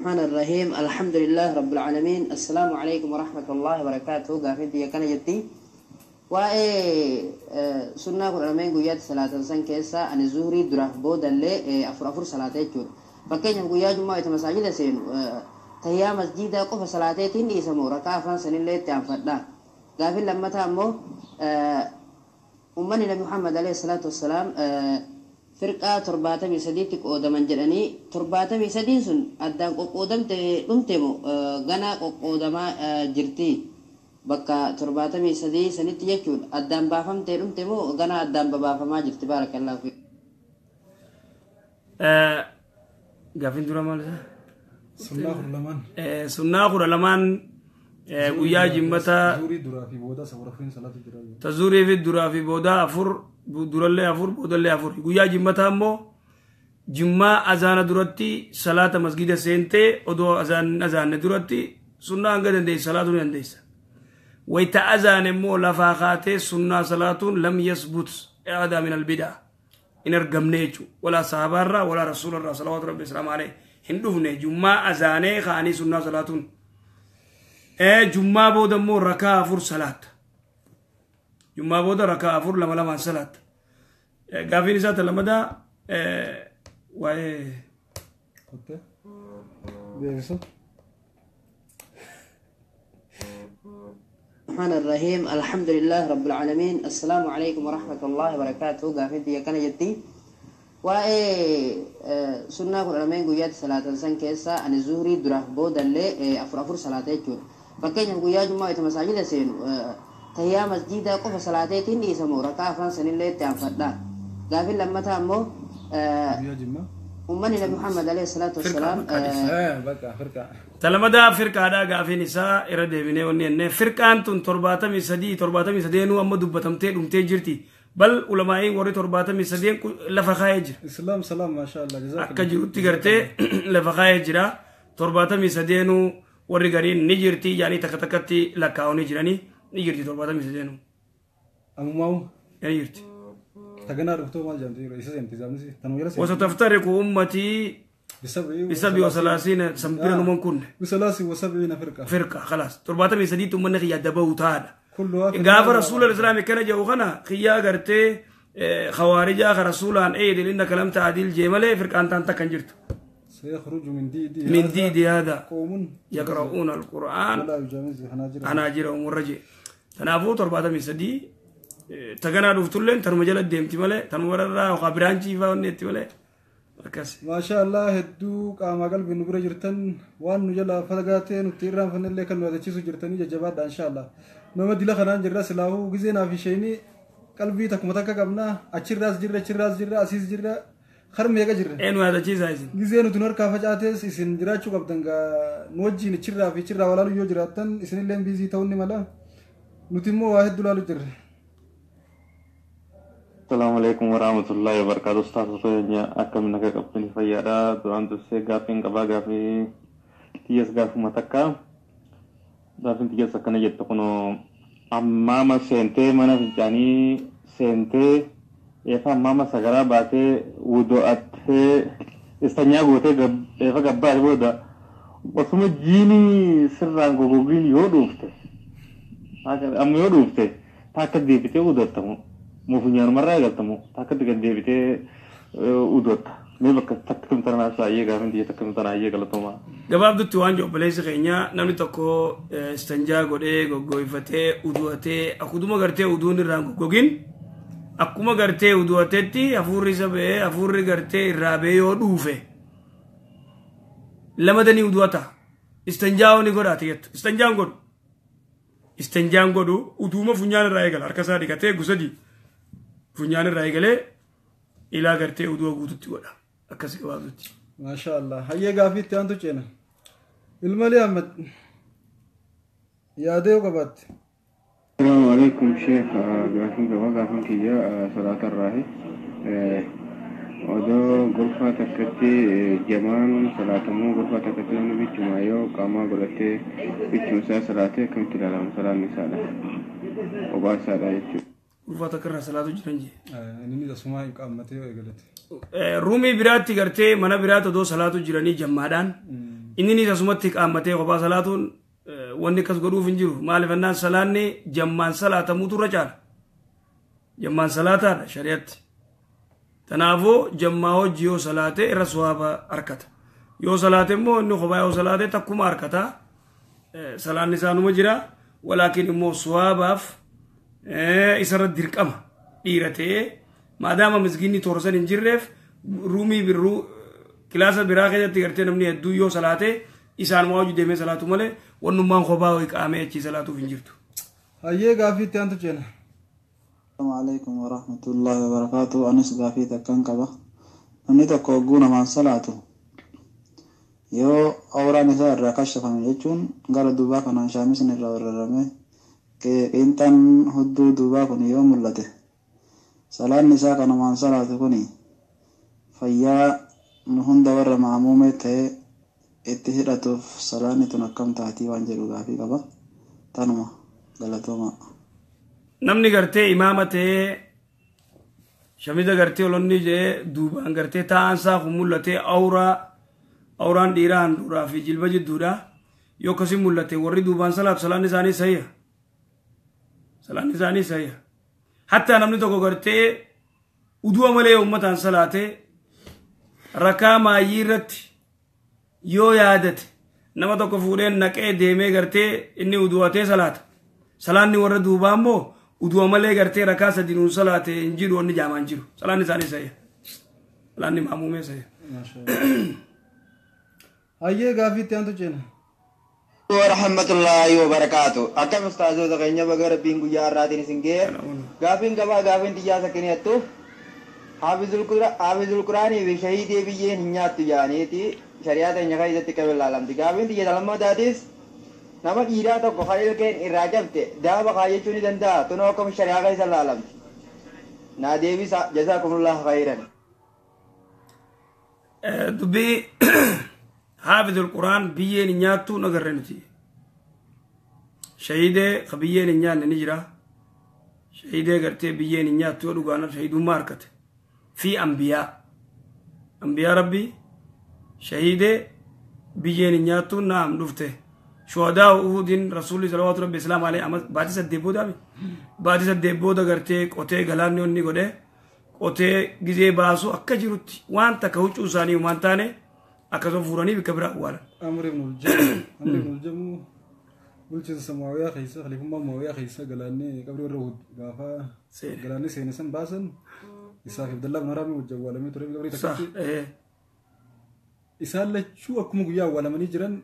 الرحمن الرحيم الحمد لله رب العالمين السلام عليكم ورحمة الله وبركاته. قافيتي يا كان جدي waa'ee sunnaa 12 guyyaatti salaatan san keessa ani zuhurii duraaf boodallee afur afur salaata jechuudha. Fakkeenyaaf guyyaa jummaa itti masaajida seenu tahiyyaa masjiidaa qofa salaateetiin dhiisamu rakaa afran sanillee itti aanfadha. Gaafiin lammataa immoo uummanni Nabi Muhammad alayhi salaatu wassalaam firqaa 73tti qoodaman jedhanii 73 sun addaan qoqqoodamte dhumte moo ganaa qoqqoodamaa jirti. Bakka 73 sanitti jechuudha addaan baafamtee dhumte moo ganaa addaan babaafamaa jirti barakallahu fi. Gaafiin dura maal isaa? Sunnaa 12. Sunnaa 12 guyyaa jimmataa Zuurii duraa fi booda safar afuriin salaatu jira. Tazuurii fi duraa fi booda afur durallee afur boodallee afur guyyaa jimmataa immoo jimmaa azaana duratti salaata masgida seentee odoo azaanne duratti sunnaa hanga dandeessa salaatuu ni dandeessa. Wayta azaan immoo lafaa kaatee sunnaa salaatuun lam yasbut aadaa min albidaa hin argamne jechuudha. Walaa sahabaarraa walaa rasuularraa salawaatu rabbi islaam alayhi hin dhufne jummaa azaanee ka'anii sunnaa salaatuun. Jummaa booda immoo rakaa afur salaata. Jummaa booda rakaa afur lama lamaan salaata. Gaafiin isaa ta lamadaa waa'ee. Deebisa. الرحمن الرحيم الحمد لله رب العالمين السلام عليكم ورحمة الله وبركاته. قافيتي يا كان جدي waa'ee sunnaa 12 guyyaatti salaatan san keessa ani zuhurii duraaf boodallee afur afur salaata jechuudha. Fakkeenyaaf guyyaa jummaa itti masaajida seenu tahiyyaa masjiidaa qofa salaateetiin dhiisamu rakaa afran sanillee itti aanfadha. Gaafiin lammataa immoo uummanni Nabi Muhammad alayhi salaatu wassalaam Talamadaa firqaadhaa gaafiin isaa irra deebinee wanni jennee firqaan tun 73 73 amma dubbatamtee dhumtee jirti. Bal ulamaa'iin warri 73 lafa kaa'ee jira. Islaam salaam maashaallah jazakallah. Akka jirutti gartee lafa kaa'ee jira. 73 warri gariin ni jirti yaani takka takkatti lakkaa'anii jiranii ni jirti 73. Ammumaa'u? Ni jirti. Taganaa dhuftoo maal jedhamti isa seenti zaamnisi tanuma jala seenti. وستفترق أمتي بسبع وثلاثين سنبيرا نمون كن بثلاث وسبعين فرقة فرقة خلاص 73 أمنا خيا دبو تادا كلها غاف رسول الإسلام كان جو خنا خيا غرتي خوارجا رسولان ايدل إنك لم تعدل جمله فرقة أنت أنت كنجرت سيخرج من ديدي من ديدي هذا قوم يقرؤون القرآن ولا يجاوز حناجرهم حناجرهم والرجع تنافو 73 تغنا دوفتلن ترمجل ديمتي مله تنوررا وخبرانجي فاونيتي مله ما شاء الله hedduu qaama qalbii nu bira jirtan waan nu jala fagaatee nuti irraanfannellee kan nu yaadachiisu jirtanii jajjabaadha inshaallah. Nama dila kanaan jirra silaafuu gizee naaf isheenii qalbii takkuma takka qabna achirraas jirra achirraas jirra asiis jirra har meeqa jirra. Ee nu yaadachiisaa isin. Gizee nuti nu harkaa facaates isin jiraachuu qabdan gaa nu wajjin achirraa fi achirraa walaaluu yoo jiraattan isinillee biizii ta'uu ni mala nuti immoo waa hedduu laalu jirra. السلام عليكم ورحمة الله وبركاته. أستاذ سوينيا أكمل نكا قبني فيارا دوران دوسي غافين قبا غافي تيس غافو متكا غافين تيس أكنا يتقنو أماما سنتي منا فنجاني سنتي إفا أماما سغرا باتي ودو أتي استنيا غوتي إفا غبار بودا وسما جيني سران غوغين يودوفته أم يودوفته تاكد ديبتي ودوتمو Mufunyaan eegaltamu takkatti gad deebitee udotta mee bakka takka tanaa saayee gaafin tiyya takka tanaa ayyee galatoomaa. Gabaabdutti waan obboleessi keenya namni tokko istanjaa godhee goggoifatee udu'atee akkuma gartee uduun irraa goggogin akkuma gartee udu'ateetti hafuurri isa ba'ee hafuurri gartee irraa ba'ee yoo dhuufe lamadanii udu'ata istanjaa ni godhaate jettu istanjaan godhu Istinjaan godhu utuuma funyaan irraa eegala harka isaa dhiqatee gusadi funyaan irraa eegalee ilaa gartee uduu guututti godha akkas gabaabdutti. Maasha Allah. Hayyee gaafii itti aantu ceena. Ilmalee Ahmed yaadee yoo qabaatte. Assalamu alaikum Sheikh gaafin qaba gaafin kiyya salaata irraahi. Odoo gorfaa takkatti jamaan salaatamuu gorfaa takkatti namni bichumaa yoo qaamaa godhatee bichuma isaa salaatee akkamitti ilaalama salaanni isaadha. Kophaa isaadha jechuudha. Gorfaa takka irraa salaatu jiran jee. Inni asumaa hin qaammatee yoo eegalate. Ruumii biraatti gartee mana biraatti odoo salaatu jiranii jammaadhaan inni asumatti qaammatee kophaa salaatuun wanni akkas godhuuf hin jiru. Maaliif ennaan salaanni jammaan salaatamuutu irra caala. Jammaan salaataadha shari'atti. Kanaafuu jammaa hojii yoo salaate irra suwaaba harkata. Yoo salaate immoo inni kophaa yoo salaate takkuma harkata. Salaanni isaanuma jira. Walaakin immoo suwaabaaf isarra dirqama dhiira ta'ee maadaama misgiinni toorsan hin jirreef ruumii birruu kilaasa biraa keessatti gartee namni hedduu yoo salaate isaanuma hojii deemee salaatu malee wannummaan kophaa ho'i qaamee achii salaatuuf hin jirtu. Hayyee gaafii itti aantu ceena. Assalamu alaikum warahmatullahi wabarakatuh. Anis gaafii takkan qaba. Namni tokko hogguu namaan salaatu yoo awraan isaa irraa kashafame jechuun gara duubaa kanaan shaamisni irraa weerarame qiinxaan hudduu duubaa kun yoo mul'ate salaanni isaa kan namaan salaatu kun fayyaa nu hunda warra maamuumee ta'ee itti hidhatuuf salaanni tun akkam taatii waan jedhu gaafii qaba. Tanuma galatoomaa. Namni gartee imaama ta'ee shamiza gartee olonni jee duubaan gartee taa'aan isaa kun mul'atee awraan dhiiraa handhuuraa fi jilba jidduudha yoo akkasii mul'ate warri duubaan salaatu salaanni isaanii sayya. Salaanni isaanii sayya. Hattaa namni tokko gartee udu'a malee uummataan salaatee rakaa maayyii irratti yoo yaadate nama tokko fuudhee naqee deemee gartee inni udu'atee salaata. Salaanni warra duubaa immoo udu'a malee gartee rakaa sadi nuun salaate hin jiru wanni jaamaan jiru. Salaanni isaanii sayya. Salaanni maamuumee sayya. Hayyee gaafii itti aantu ceena. Warahmatullahi wabarakatuh. Akkam ustaazoota keenya baga rabbiin guyyaa har'aatiin isin ga'e. Gaafiin qabaa gaafiin xiyyaa sakkiniyattu. Haafizul Quraanii fi shahiidee biyyeen hin nyaattu jaaniiti shari'aa teenya keessatti qabe ilaalamti. Gaafiin xiyya lammataatis nama dhiiraa tokko kan ilkeen irraa cabte daaba kaayyachuu ni danda'a. Tunoo akkam shari'aa keessa ilaalamti. Naa deebisa jazaakumullahu khayran. Dubbii Haafizul Quraan biyyeen hin nyaattu nagarre nuti. Shahiidee ka biyyeen hin nyaanne ni jira. Shahiidee gartee biyyeen hin nyaattu yoo dhugaan shahiidummaa harkate. Fi ambiyaa. Ambiyaa rabbii shahiidee biyyeen hin nyaattu naam dhufte. Shuhadaa Uhudiin Rasuulli salawaatu rabbi islaam alayhi amma baatii saddeet booda baatii saddeet booda gartee qotee galaanni onni godhee qotee gizee baasu akka jirutti waan takka huccuu isaanii waan taane akkasuma fuuranii bakka biraa awwaalan. Amr ibn al-Jamu bulchiinsa Muawiyaa keessa khaliifummaa Muawiyaa keessa galaanni qabrii warra Uhud gaafa galaanni seene san baasan isaa fi Abdallah ibn Haraami wajjin awwaalamee ture qabrii takkatti. Isaan lachuu akkuma guyyaa awwaalamanii jiran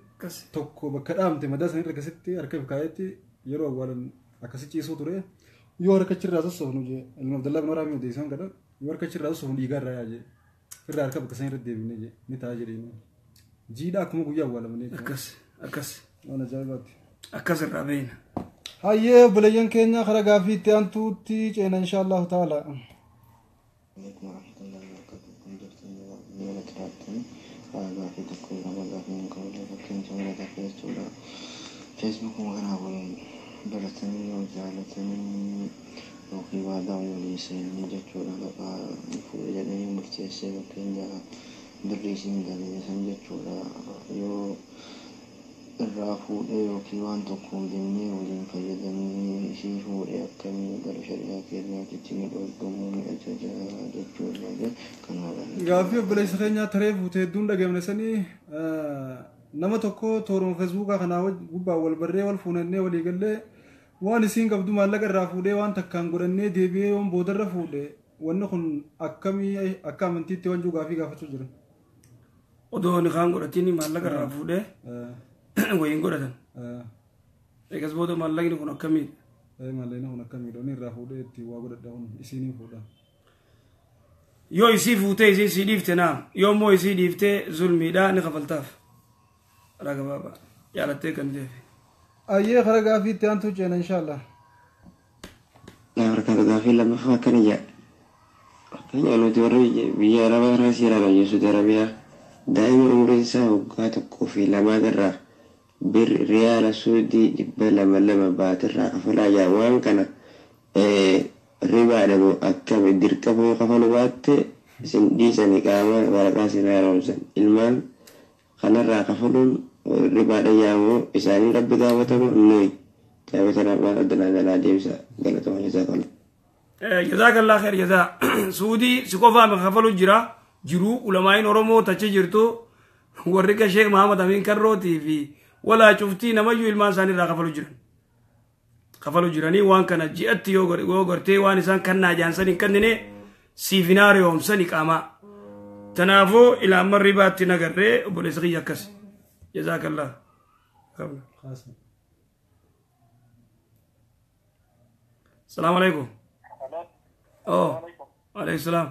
tokko bakka dhaamte madaa sanirra akkasitti harka kaayetti yeroo awwaalan akkasi ciisuu ture. Yoo harka achirraa sossoofnu jee ilma Abdallah ibn Haraami odeessan kana yoo harka achirraa sossoofnu dhiigaa irraa yaa jee irraa harka bakka sanirra deebine jee ni ta'a jedheen. Jiidha akkuma guyyaa awwaalamanii. Akkas akkas. Waan ajaa'ibaati. Akkas irraa beena. Hayyee obboleeyyan keenya karaa gaaffii itti aantuutti ceena insha Allahu ta'ala. Alaikum warahmatullahi wabarakatuh. Kun jirtan yoo jiraattani gaafii tokko qaba gaafiin qabu fakkeenya shamara takka jechuudha. Feesbuukuma kanaa wal baratanii yoo jaalatanii yookiin waadaa walii seenanii jechuudha. Baqaa fuudhe jedhanii murteessee fakkeenya birrii isiin galee san jechuudha. Yoo irraa fuudhee yookiin waan tokko jennee waliin fayyadamnee ishii fuudhee akkamii gara shari'aa keenyaatitti ni dorgomuu ni ajaja jechuudha kanaadha. Gaaffii obboleessa keenyaa taree fuutee hedduun dhageemne sanii nama tokko tooruma feesbuukaa kanaa gubbaa wal barree wal fuunannee walii gallee waan isiin qabdu maallaqa irraa fuudhee waan takkaan godhannee deebi'ee yoon boodarra fuudhe wanni kun akkamii akka amantiitti waan jiru gaaffii gaafachuu jiran. Odoo ni kaan godhatiin maallaqa irraa fuudhee wayiin godhatan. Eegas booda maallaqni kun akkamiidha? Maallaqni kun akkamiidha? Inni irraa fuudhee itti waa godhadha kun isiinii fuudha. Yoo isii fuutee isiin sii dhiifte naam. Yoo immoo isii dhiiftee zulmiidha ni kafaltaaf. Karaa gabaabaa jaalattee kan ta'eef. Ayyee karaa gaafii itti aantuu ceena inshaallah. Barkaatu gaafii lammaffaa akkana jedha. Fakkeenya nuti warri biyya Arabaa irraa seeraan Saudi Arabiyaa daa'ima umriin isaa waggaa 1 fi 2 irraa bir riyaala Suudii 200 baatirraa kafalaa jira. Waan kana ribaadha moo akkami dirqama yoo kafalu baatte isin dhiisanii qaama waraqaa isin haaromsan ilmaan kanarraa kafaluun ribaadha yaamoo isaanii rabbi gaafatamu nuyi gaafatan abbaan addanaa jalaa deebisa galatoomaa jazakallah. Jazaakallah khair jazaa. Suudii si qofaa kafalu jira jiruu ulamaayin Oromoo tachi jirtu warri ka Sheekh Mahamad Amin Karrootii fi walaa cuftii namayyuu ilmaan isaanii irraa kafalu jiran. Kafalu jiranii waan kana ji'atti yoo gartee waan isaan kannaa jaansan hin kannine siif hin haaromsan iqaamaa. Tanaafuu ilaaman ribaatti nagarree obboleessa kiyya akkas. Jazaakallah. Salaamu alaikum. Oh, alaikum salaam.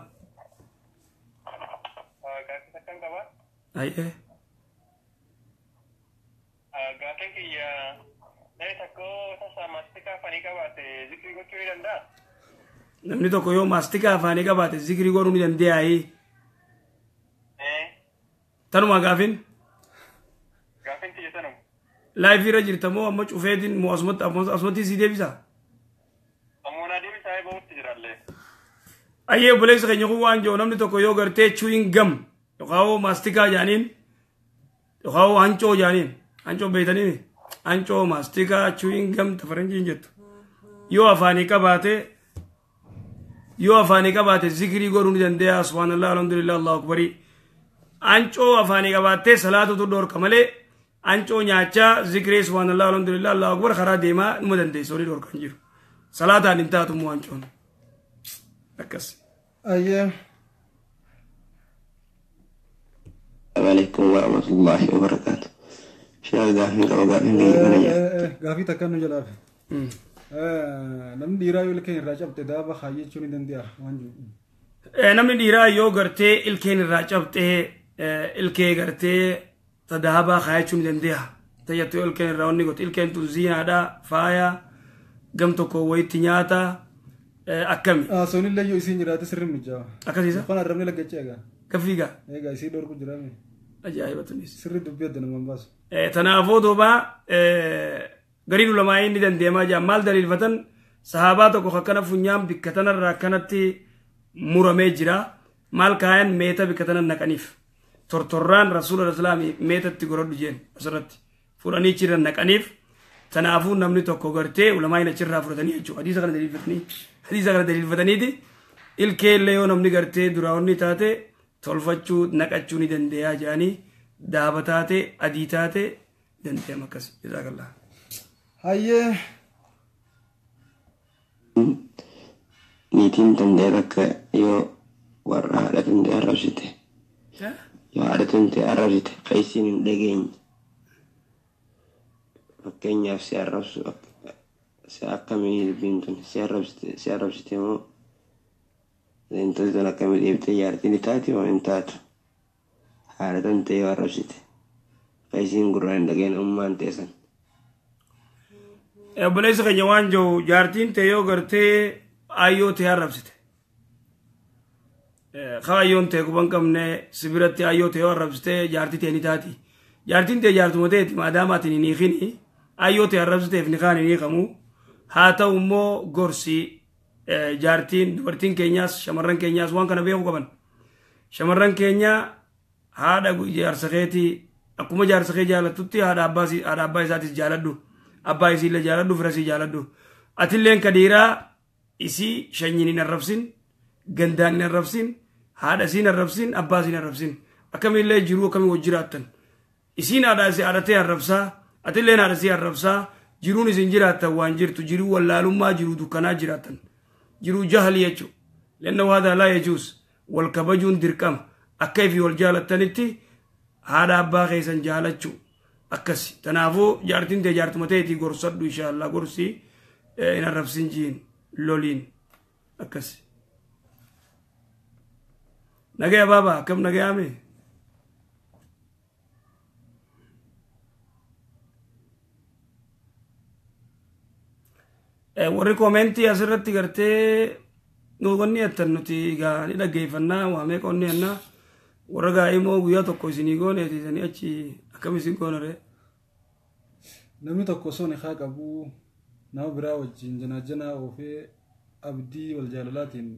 Ayyee. Gaafiin kiyya namni tokko tasa maastikaa afaanii qabaate zikrii gochuu ni danda'a? Namni tokko yoo maastikaa afaanii qabaate zikrii godhuu ni danda'aa? Tanuma gaafin? Gaafin kiyya tanuma. Live irra jirta moo amma cufeetiin moo asumatti sii deebisa? Ammoo naa deebisaa bahutti jiraallee. Ayyee obboleessa keenya kun waan jiru namni tokko yoo gartee chewing gum yookaan maastikaa jaaniin yookaan hancoo jaaniin hancoo beeytanii hancoo maastikaa chewing gum tafaranjiin jettu yoo afaanii qabaate zikrii godhuu ni danda'a. Subhaanallah, alhamdulillah, allahu akbarii. Hancoo afaanii qabaattee salaatutu dhorka malee hancoo nyaachaa zikrii subhaanallah, alhamdulillah, allahu akbar karaa deemaa numa dandeessa. Olii dhorka hin jiru. Salaataan hin taatu immoo hancoon akkas. Ayyee. Alaikum warahmatullahi wabarakatuh. Sheekh, gaafiin qaba, gaafiin biyya kana jedha. Gaafii takka nu jalaafe. Namni dhiiraa yoo ilkeen irraa cabte daaba kaayyachuu ni danda'a waan jiru. Namni dhiiraa yoo gartee ilkeen irraa cabtee ilkee gartee ta daabaa kaayachuu ni danda'a. Tayyattuu ilkeen irraa wanni goote ilkeen tun ziinaadha faaya gam tokko wayitti nyaata akkami. Sunillee yoo isiin jiraate sirri mijaawa. Akkasiisa? Afaan arrabni laggachee egaa. Gaffiigaa? Egaa isii dhorku jiraame. Ajaa'iba tunis. Sirri dubbii adda namaan baasu. Tanaafuu duuba gariin ulamaa inni dandeemaa jira. Maal daliilfatan? Sahaabaa tokko akkana funyaan bikka tanarraa akkanatti muramee jira. Maal kaayan? Meeta bikka tana naqaniif. Tortorraan rasuula islaamii meetatti godhadhu jeen asirratti fuudhanii achirra naqaniif. Tanaafuu namni tokko gartee ulamaa inni achirraa fudhatanii jechuudha. Hadiisa kana daliilfatanii hadiisa kana daliilfataniiti ilkee illee yoo namni gartee duraawwanni taate tolfachuu naqachuu ni dandeeyaa jedhanii daaba taate adii taate dandeeyama akkas. Jazaakallah. Hayyee. Niitiin danda'e bakka yoo warra haadha danda'e arrabsite. Yoo haadha danda'e arrabsite ka isiin hin dhageenye. Fakkeenyaaf si arrabsu si akkamii dubbiin tun si arrabsite moo intalli tun akkamii deebitee jaartii ni taati moo hin taatu? Haadha danda'e yoo arrabsite ka isiin gurraan hin dhageenye ummaan teessan. Obboleessa keenya waan jiru jaartiin ta'e yoo gartee ayyoo ta'e arrabsite. Kaa ayyoon ta'e quban qabne si biratti ayyoo ta'e yoo arrabsite jaartii ta'e ni taati. Jaartiin ta'e jaartuma ta'eeti maadaama ati hin hiikini ayyoo ta'e arrabsiteef ni kaan hin hiikamu. Haa ta'u immoo gorsi jaartiin dubartiin keenyaas shamarran keenyaas waan kana beekuu qaban. Shamarran keenya haadha jaarsa keetii akkuma jaarsa kee jaalattutti haadha abbaa isaatis jaaladhu. Abbaa isiillee jaaladhu, fira isii jaaladhu. Atilleen ka dhiiraa isii shanyiin hin arrabsin, gandaan hin arrabsin, haadha isii hin arrabsin, abbaa isii hin arrabsin. Akkamillee jiruu akkamii wajji jiraattan. Isiin haadha isii haadha arrabsaa, atilleen haadha isii arrabsaa, jiruun isin jiraattan waan jirtu jiruu wallaalummaa jiruu dukkanaa jiraattan. Jiruu jahli jechuudha. لأنه هذا لا يجوز. Wal kabajuun dirqama. Akka ifii wal jaalattanitti haadha abbaa keessan jaalachuu. Akkasi tanaafuu jaartiin tee jaartuma ta'eetii gorsadhu inshaallah gorsi hin arrabsin jiin loliin akkasi. Nagaya baaba akkam nagayaame? Warri koomentii asirratti gartee nu wanni jettan nuti egaa ni dhaggeeffannaa waa meeqa wanni jennaa warra gaa'imoo guyyaa tokko isinii gooneeti isanii achi akkam isin goonare. Namni tokko osoo nikaa qabuu nama biraa wajjin janaajanaa oofee abdii wal jaalalaatiin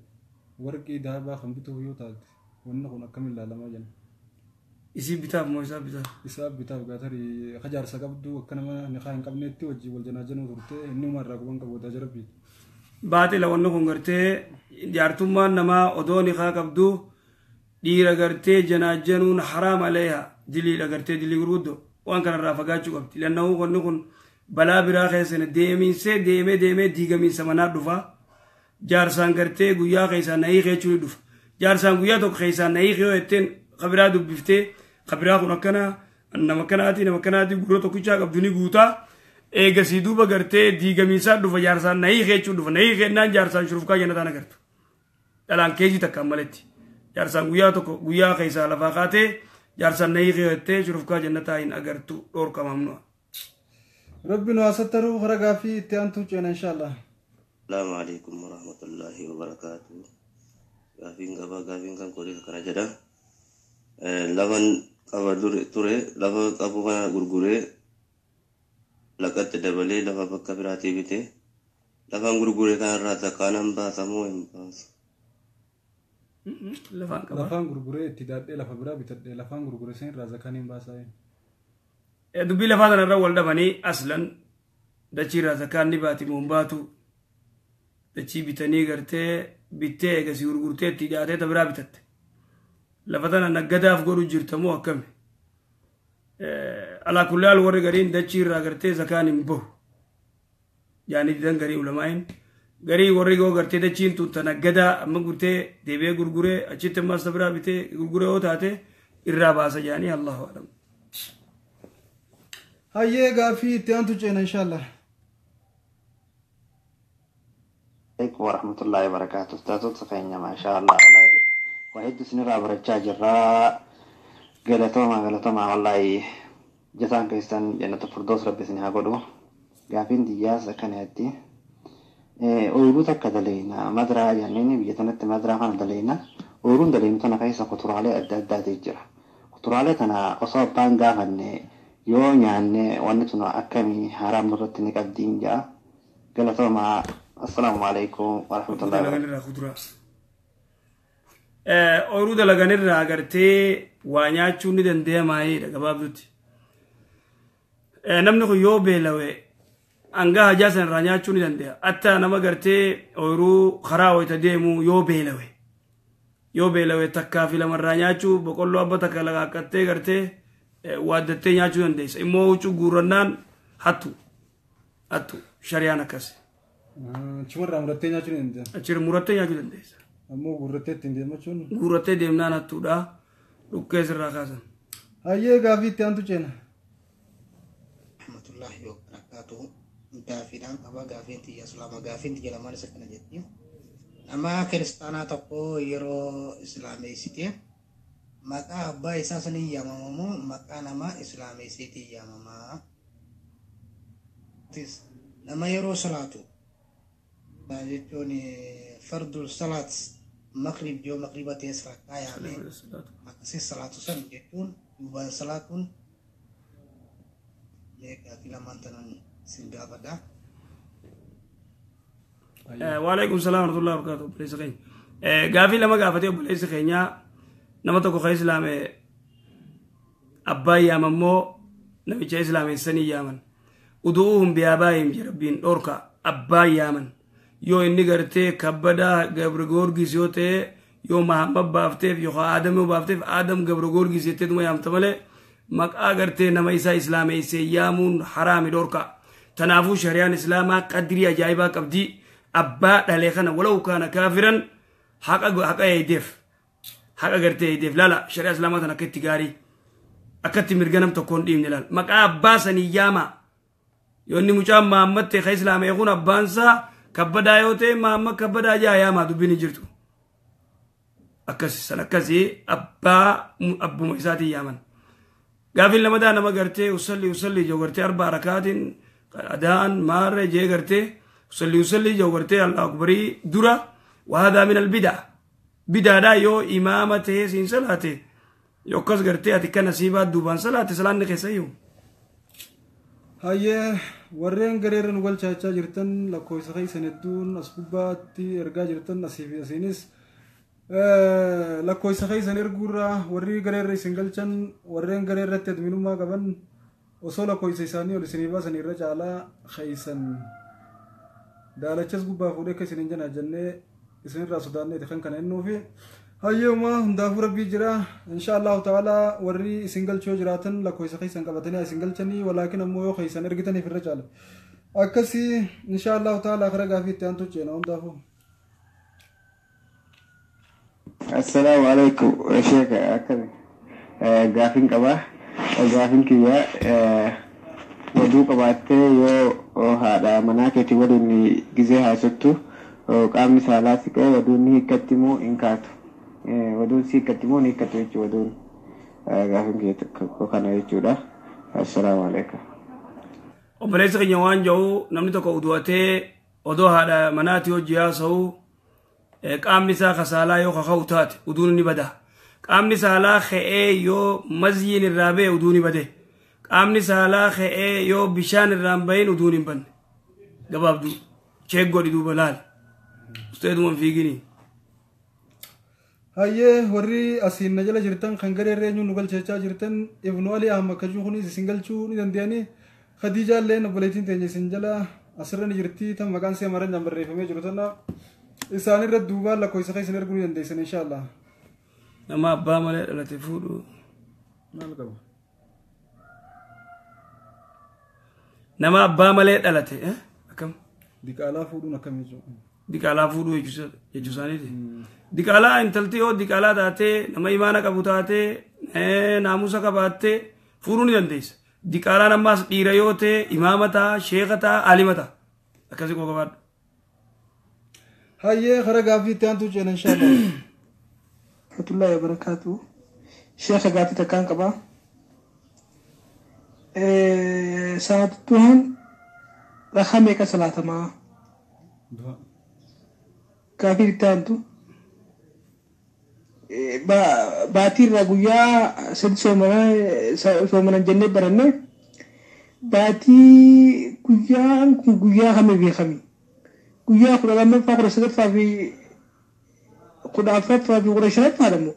warqii dahabaa kan bituuf yoo taate wanni kun akkamiin ilaalamaa jenna. Isii bitaaf moo isaa bitaaf? Isaa bitaaf gaatarii akka jaarsa qabdu akka nama nikaa hin qabneetti wajjin wal janaajanuu turte inni uma irraa quban qabu wadaa jarabbiiti. Baaxila wanni kun gartee jaartummaan namaa odoo nikaa qabdu dhiira gartee janaajanuun haraam aleeha diliidha gartee dilii gurguddoo waan kanarraa fagaachuu qabdi. Lanna'uu wanni kun balaa biraa keessa deemiinsee deemee deemee diigamiinsa manaa dhufa. Jaarsaan gartee guyyaa keessaa na'ii keechuu ni dhufa. Jaarsaan guyyaa tokko keessaa na'ii yoo jetteen kabiraa dubbiftee kabiraa kun akkana nama akkanaati gurra tokkichaa qabdu ni guutaa. Eegasii duuba gartee diigamiinsaa dhufa jaarsaan na'ii keechuu dhufa. Na'ii keennaan jaarsaan shurufkaa jannataan agartu. Dhalaan keejii takkaan maletti. Jaarsaan guyyaa tokko guyyaa keessaa lafaa kaatee jaarsaan na'ii keettee shurufkaa jannataa hin agartu dhoorkamamnu. Rabbi nu asattaruu karaa gaaffii itti aantuu ceena inshaallah. Salaamu alaikum warahmatullahi wabarakatuh. Gaafiin qabaa gaafiin kan koodee kana jedha. Lafan qaba ture lafa qabu kana gurguree laqatti dabalee lafa bakka biraatii bitee lafan gurguree kanarraa zakkaan baasamoo hin baasu. Lafaan gurguree itti daadhee lafa biraa bitadhee lafaan gurguree seen irraa zakkaan hin baasaa. Dubbii lafaa kanarra wal dhabanii aslan dachii irraa zakkaan ni baati moo hin baatu. Dachii bitanii gartee bittee eegasii gurgurtee itti dhiyaatee ta biraa bitatte. Lafa tana naggadaaf godhu jirta moo akkami? Alaa kulli haal warri gariin dachii irraa gartee zakaan hin bahu. Yaani didan garii ulamaa'in. Garii warri goo gartee dachiin tun ta naggadaa amma gurtee deebi'ee gurguree achitti ammaas ta biraa bitee gurguree yoo taate irraa baasa jaanii Allahu a'lam. Hayyee gaaffii itti aantu ceena inshaallah. Alaikum warahmatullahi wabarakatuh. Ustaazota keenya maashaa Allah wallaahi waa hedduu isinirraa barachaa jirraa. Galatooma galatooma wallaahi jasaan keessan jannata firdaus rabbi isin haa godhu. Gaafiin xiyyaas akkanatti. Ooyiruu takka daleena madiraa jenneen biyya tanatti madiraa kana daleena ooyiruun daleenu tana keessa kuduraalee adda addaatu jira. Kuduraalee tana osoo abbaan gaafanne yoo nyaanne wanni tun akkamii haraam nurratti ni qabdiin ja'a. Galatooma. Assalaamu alaikum warahmatullahi wabarakatuh. Ooyiruu dalaganirraa gartee waa nyaachuun ni danda'amaayedha gabaabdutti. Namni kun yoo beelawee hanga hajaa sanarraa nyaachuu ni danda'a. Hatta nama gartee ooyiruu karaa wayita deemu yoo beelawe. Yoo beelawe takkaa fi lamarraa nyaachuu boqqolloo abba takka laqaaqqattee gartee waaddattee nyaachuu dandeessa. Immoo huccuu guurrannaan hattu. Hattu shariyaan akkas. Achumarraa murattee nyaachuu ni dandeessa. Achirra murattee nyaachuu dandeessa. Ammoo guurrattee ittiin deemachuun. Guurrattee deemnaan hattuudha. Dhukkee sirraa kaasan. Hayyee gaaffii itti aantu ceena. Rahmatullahi wa barakaatuhu. Gaafiidhaan qaba gaafiin xiyya islaama gaafiin xiyya lamaan isa kana jetti. Nama kiristaanaa tokko yeroo islaameessite maqaa abbaa isaa sanii yaamamamoo maqaa nama islaameessiitiin yaamamaa. Nama yeroo salaatu jechuun fardul salaat magrib yoo magriba ta'es rakkaa yaame akkasii salaatu san jechuun duubaan salaatuun gaaffii lamaan tanan isin gaafadha. Waalaikum salaam warahmatullahi wabarakatuh obboleessa keenya. Gaaffii lama gaafatee obboleessi keenya nama tokko kan islaame abbaa yaamammoo namicha islaameessanii yaaman. Uduuhum bi'aabaa'ihim jedha Rabbiin dhorka abbaa yaaman. Yoo inni gartee kabbadaa Gabra Goorgis yoo ta'e yoo Mahammad baafteef yookaan Aadam yoo baafteef Aadam Gabra Goorgis jetteetuma yaamta malee maqaa gartee nama isaa islaameessee yaamuun haraami dhorka. Tanaafuu shari'aan islaamaa qadrii ajaa'ibaa qabdi. Abbaa dhalee kana walau kaana kaafiran haqa haqa eedeef haqa gartee eedeef laala shari'aa islaamaa tana akka itti gaarii. Akkatti mirga nam tokkoon dhiibne laal. Maqaa abbaa sanii yaama. Yoo inni mucaan Mahammad ta'e kan Islaamee kun abbaansaa kabbadaa yoo ta'e Mahammad kabbadaa jaa yaamaa dubbiin hin jirtu. Akkasi san akkasii abbaa abbuma isaatiin yaaman. Gaafiin lamadaa nama gartee usalli usalli joo gartee arba rakaatiin adaan maarree jee gartee usalli usalli joo gartee Allahu akbarii dura wahadaa min albidaa. Bidaadhaa yoo imaama ta'ee siin salaate yoo akkas gartee ati kana siibaa duubaan salaate salaanni keessa iyyuu. Hayyee warreen gareerra nu galchaachaa jirtan lakkoofsa keessan hedduun as gubbaatti ergaa jirtan asii fi asiinis lakkoofsa keessan erguurraa warri gareerra isin galchan warreen gareerratti adminummaa qaban osoo lakkoofsa isaanii ol isinii baasan irra caalaa keessan daalachas gubbaa fuudhee akka isin hin janaa jennee isinirraa sodaanneeti kan kana ennuufi. Hayyuma hundaafuu rabbii jira insha Allahu ta'ala warri isin galchuu jiraatan lakkoofsa keessan qabatanii isin galchanii walaakin ammoo yoo keessan ergitaniif irra caala. Akkasii insha Allahu ta'ala akara gaafii itti aantu ceena hundaafuu. Assalaamu alaikum sheeka akkami gaafiin qabaa gaafiin kiyya waduu qabaattee yoo haadha manaa keetii waliin gizee haasottu qaamni saalaa siqee waduun ni hiikkatti moo hin kaatu waduun si hiikkatti moo ni hiikkattu jechuudha waduun gaafiin kiyya tokko kana jechuudha. Assalaamu alaikum. Obboleessi keenya waan jedhu namni tokko udu'atee odoo haadha manaatii hojii haasa'u qaamni isaa kasaalaa yoo kaka'u taate uduun ni bada. Qaamni saalaa ka'ee yoo mazyiin irraa ba'e uduun ni bade. Qaamni saalaa ka'ee yoo bishaan irraa hin bahin uduun hin banne. Gabaabduu cheek godhi duuba laal. Usteeduma hin fiigini. Hayyee warri asiin na jala jirtan kan gareerra eenyuun nu galchachaa jirtan Ibnu Ali Ahmad kajuu kunis isin galchuu ni danda'anii Khadiija illeen obboleettiin teenya isin jala asirra ni jirti tan maqaan see maranjaan barreeffamee jiru tana isaanirra duubaan lakkoofsa keessan erguu ni dandeessan insha Allah. Nama abbaa malee dhalate fuudhu. Maal qaba? Nama abbaa malee dhalate akkam? Diqaalaa fuudhuun akkam jechuudha? Diqaalaa fuudhuu jechuu isaaniiti. Diqaalaa intalti yoo diqaalaa taatee nama imaana qabu taatee naamusa qabaattee fuudhuu ni dandeessa. Diqaalaan ammaas dhiira yoo ta'e imaama ta'a, sheeka ta'a, aalima ta'a. Akkasii koo qabaadhu. Hayyee kara gaaffii itti aantu ceena insha Allah. Rahmatullahi wa barakaatu. Sheekha gaaffii takkaan qabaa. Salaatu duhaan rakaa meeqa salaatamaa? Gaaffii itti aantu. Baatii irraa guyyaa sadi soomanan jennee baranne baatii guyyaan kun guyyaa kamii beekami? Guyyaa 12ffaa 13ffaa fi 14ffaa fi 15ffaadha moo?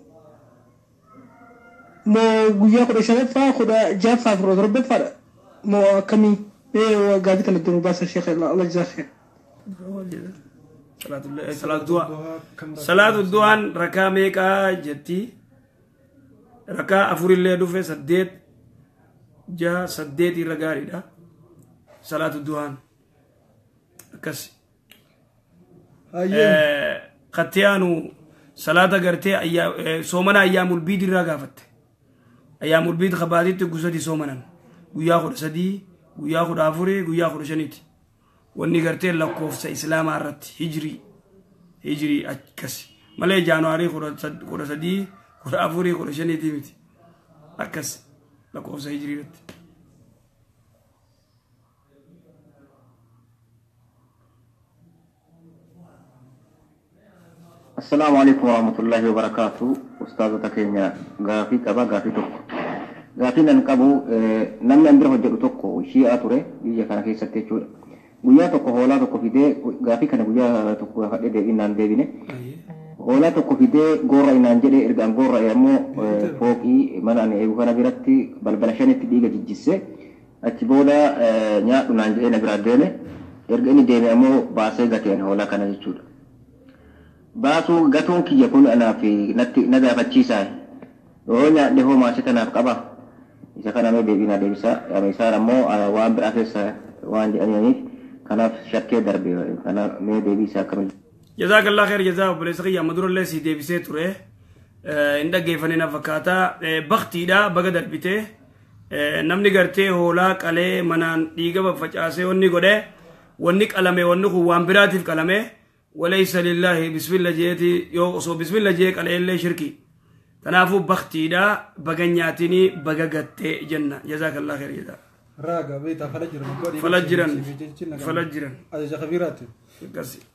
Moo guyyaa 15ffaa 16ffaa fi 17ffaadha? Moo akkamii? Mee gaaffii kana itti nu baasa sheekh Allah jazaa khair. Salaatu du'aan rakaa meeqaa jetti? Rakaa afurillee dhufe 8 6 8 irra gaariidha. Salaatu du'aan akkas. Kattiyaanu salaata gartee soomana ayyaamul biid irraa gaafatte. Ayyaamul biid kabaatitti gusadi soomanan. Guyyaa 13, guyyaa 14, guyyaa 15ti. Wanni gartee lakkoofsa islaamaa irratti hijirii akkasi malee jaanuwaarii 13, 14, 15 miti akkas lakkoofsa hijirii irratti. Assalaamu alaikum warahmatullahi wabarakatuh. Ustaazota keenya gaafii qaba gaafii tokko. Gaafiin an qabu namni an bira hojjedhu tokko shi'aa ture biyya kana keessatti jechuudha. Guyyaa tokko hoolaa tokko fidee gaafii kana guyyaa tokko gaafadhee deebiin naan deebine. Hoolaa tokko fidee gorra inaan jedhee erga an gorra'e ammoo fooqii mana ani eegu kana biratti balbala shanitti dhiiga jijjisse. Achi booda nyaadhu naan jedhee na biraa deeme. Erga inni deeme ammoo baasee gate ani hoolaa kana jechuudha. Baasuu gatuun kiyya kun anaaf natti na gaafachiisaa. Yoo nyaadhe hoo maasii tanaaf qaba. Isa kana mee deebii naa deebisaa. Isaan ammoo waan biraa keessa waan jedhaniif kanaaf shakkee darbe. Kana mee deebii isaa akkamitti? Jazaakallah khair jazaa obboleessa kiyya amma durallee si deebisee ture. Hin dhaggeeffanne na fakkaata. Baktiidha baga darbite. Namni gartee hoolaa qalee manaan dhiiga faffacaasee wanni godhe wanni qalame wanni kun waan biraatiif qalame walaysa lillaahi bismilla jeeti yoo osoo bismilla jee qalee illee shirki. Kanaafuu baktiidha baga nyaatinii baga gattee jenna. Jazaakallah khair jedha. Raaga beektaa fala jiran. Fala jiran. Fala jiran. Ajaja kabiiraati.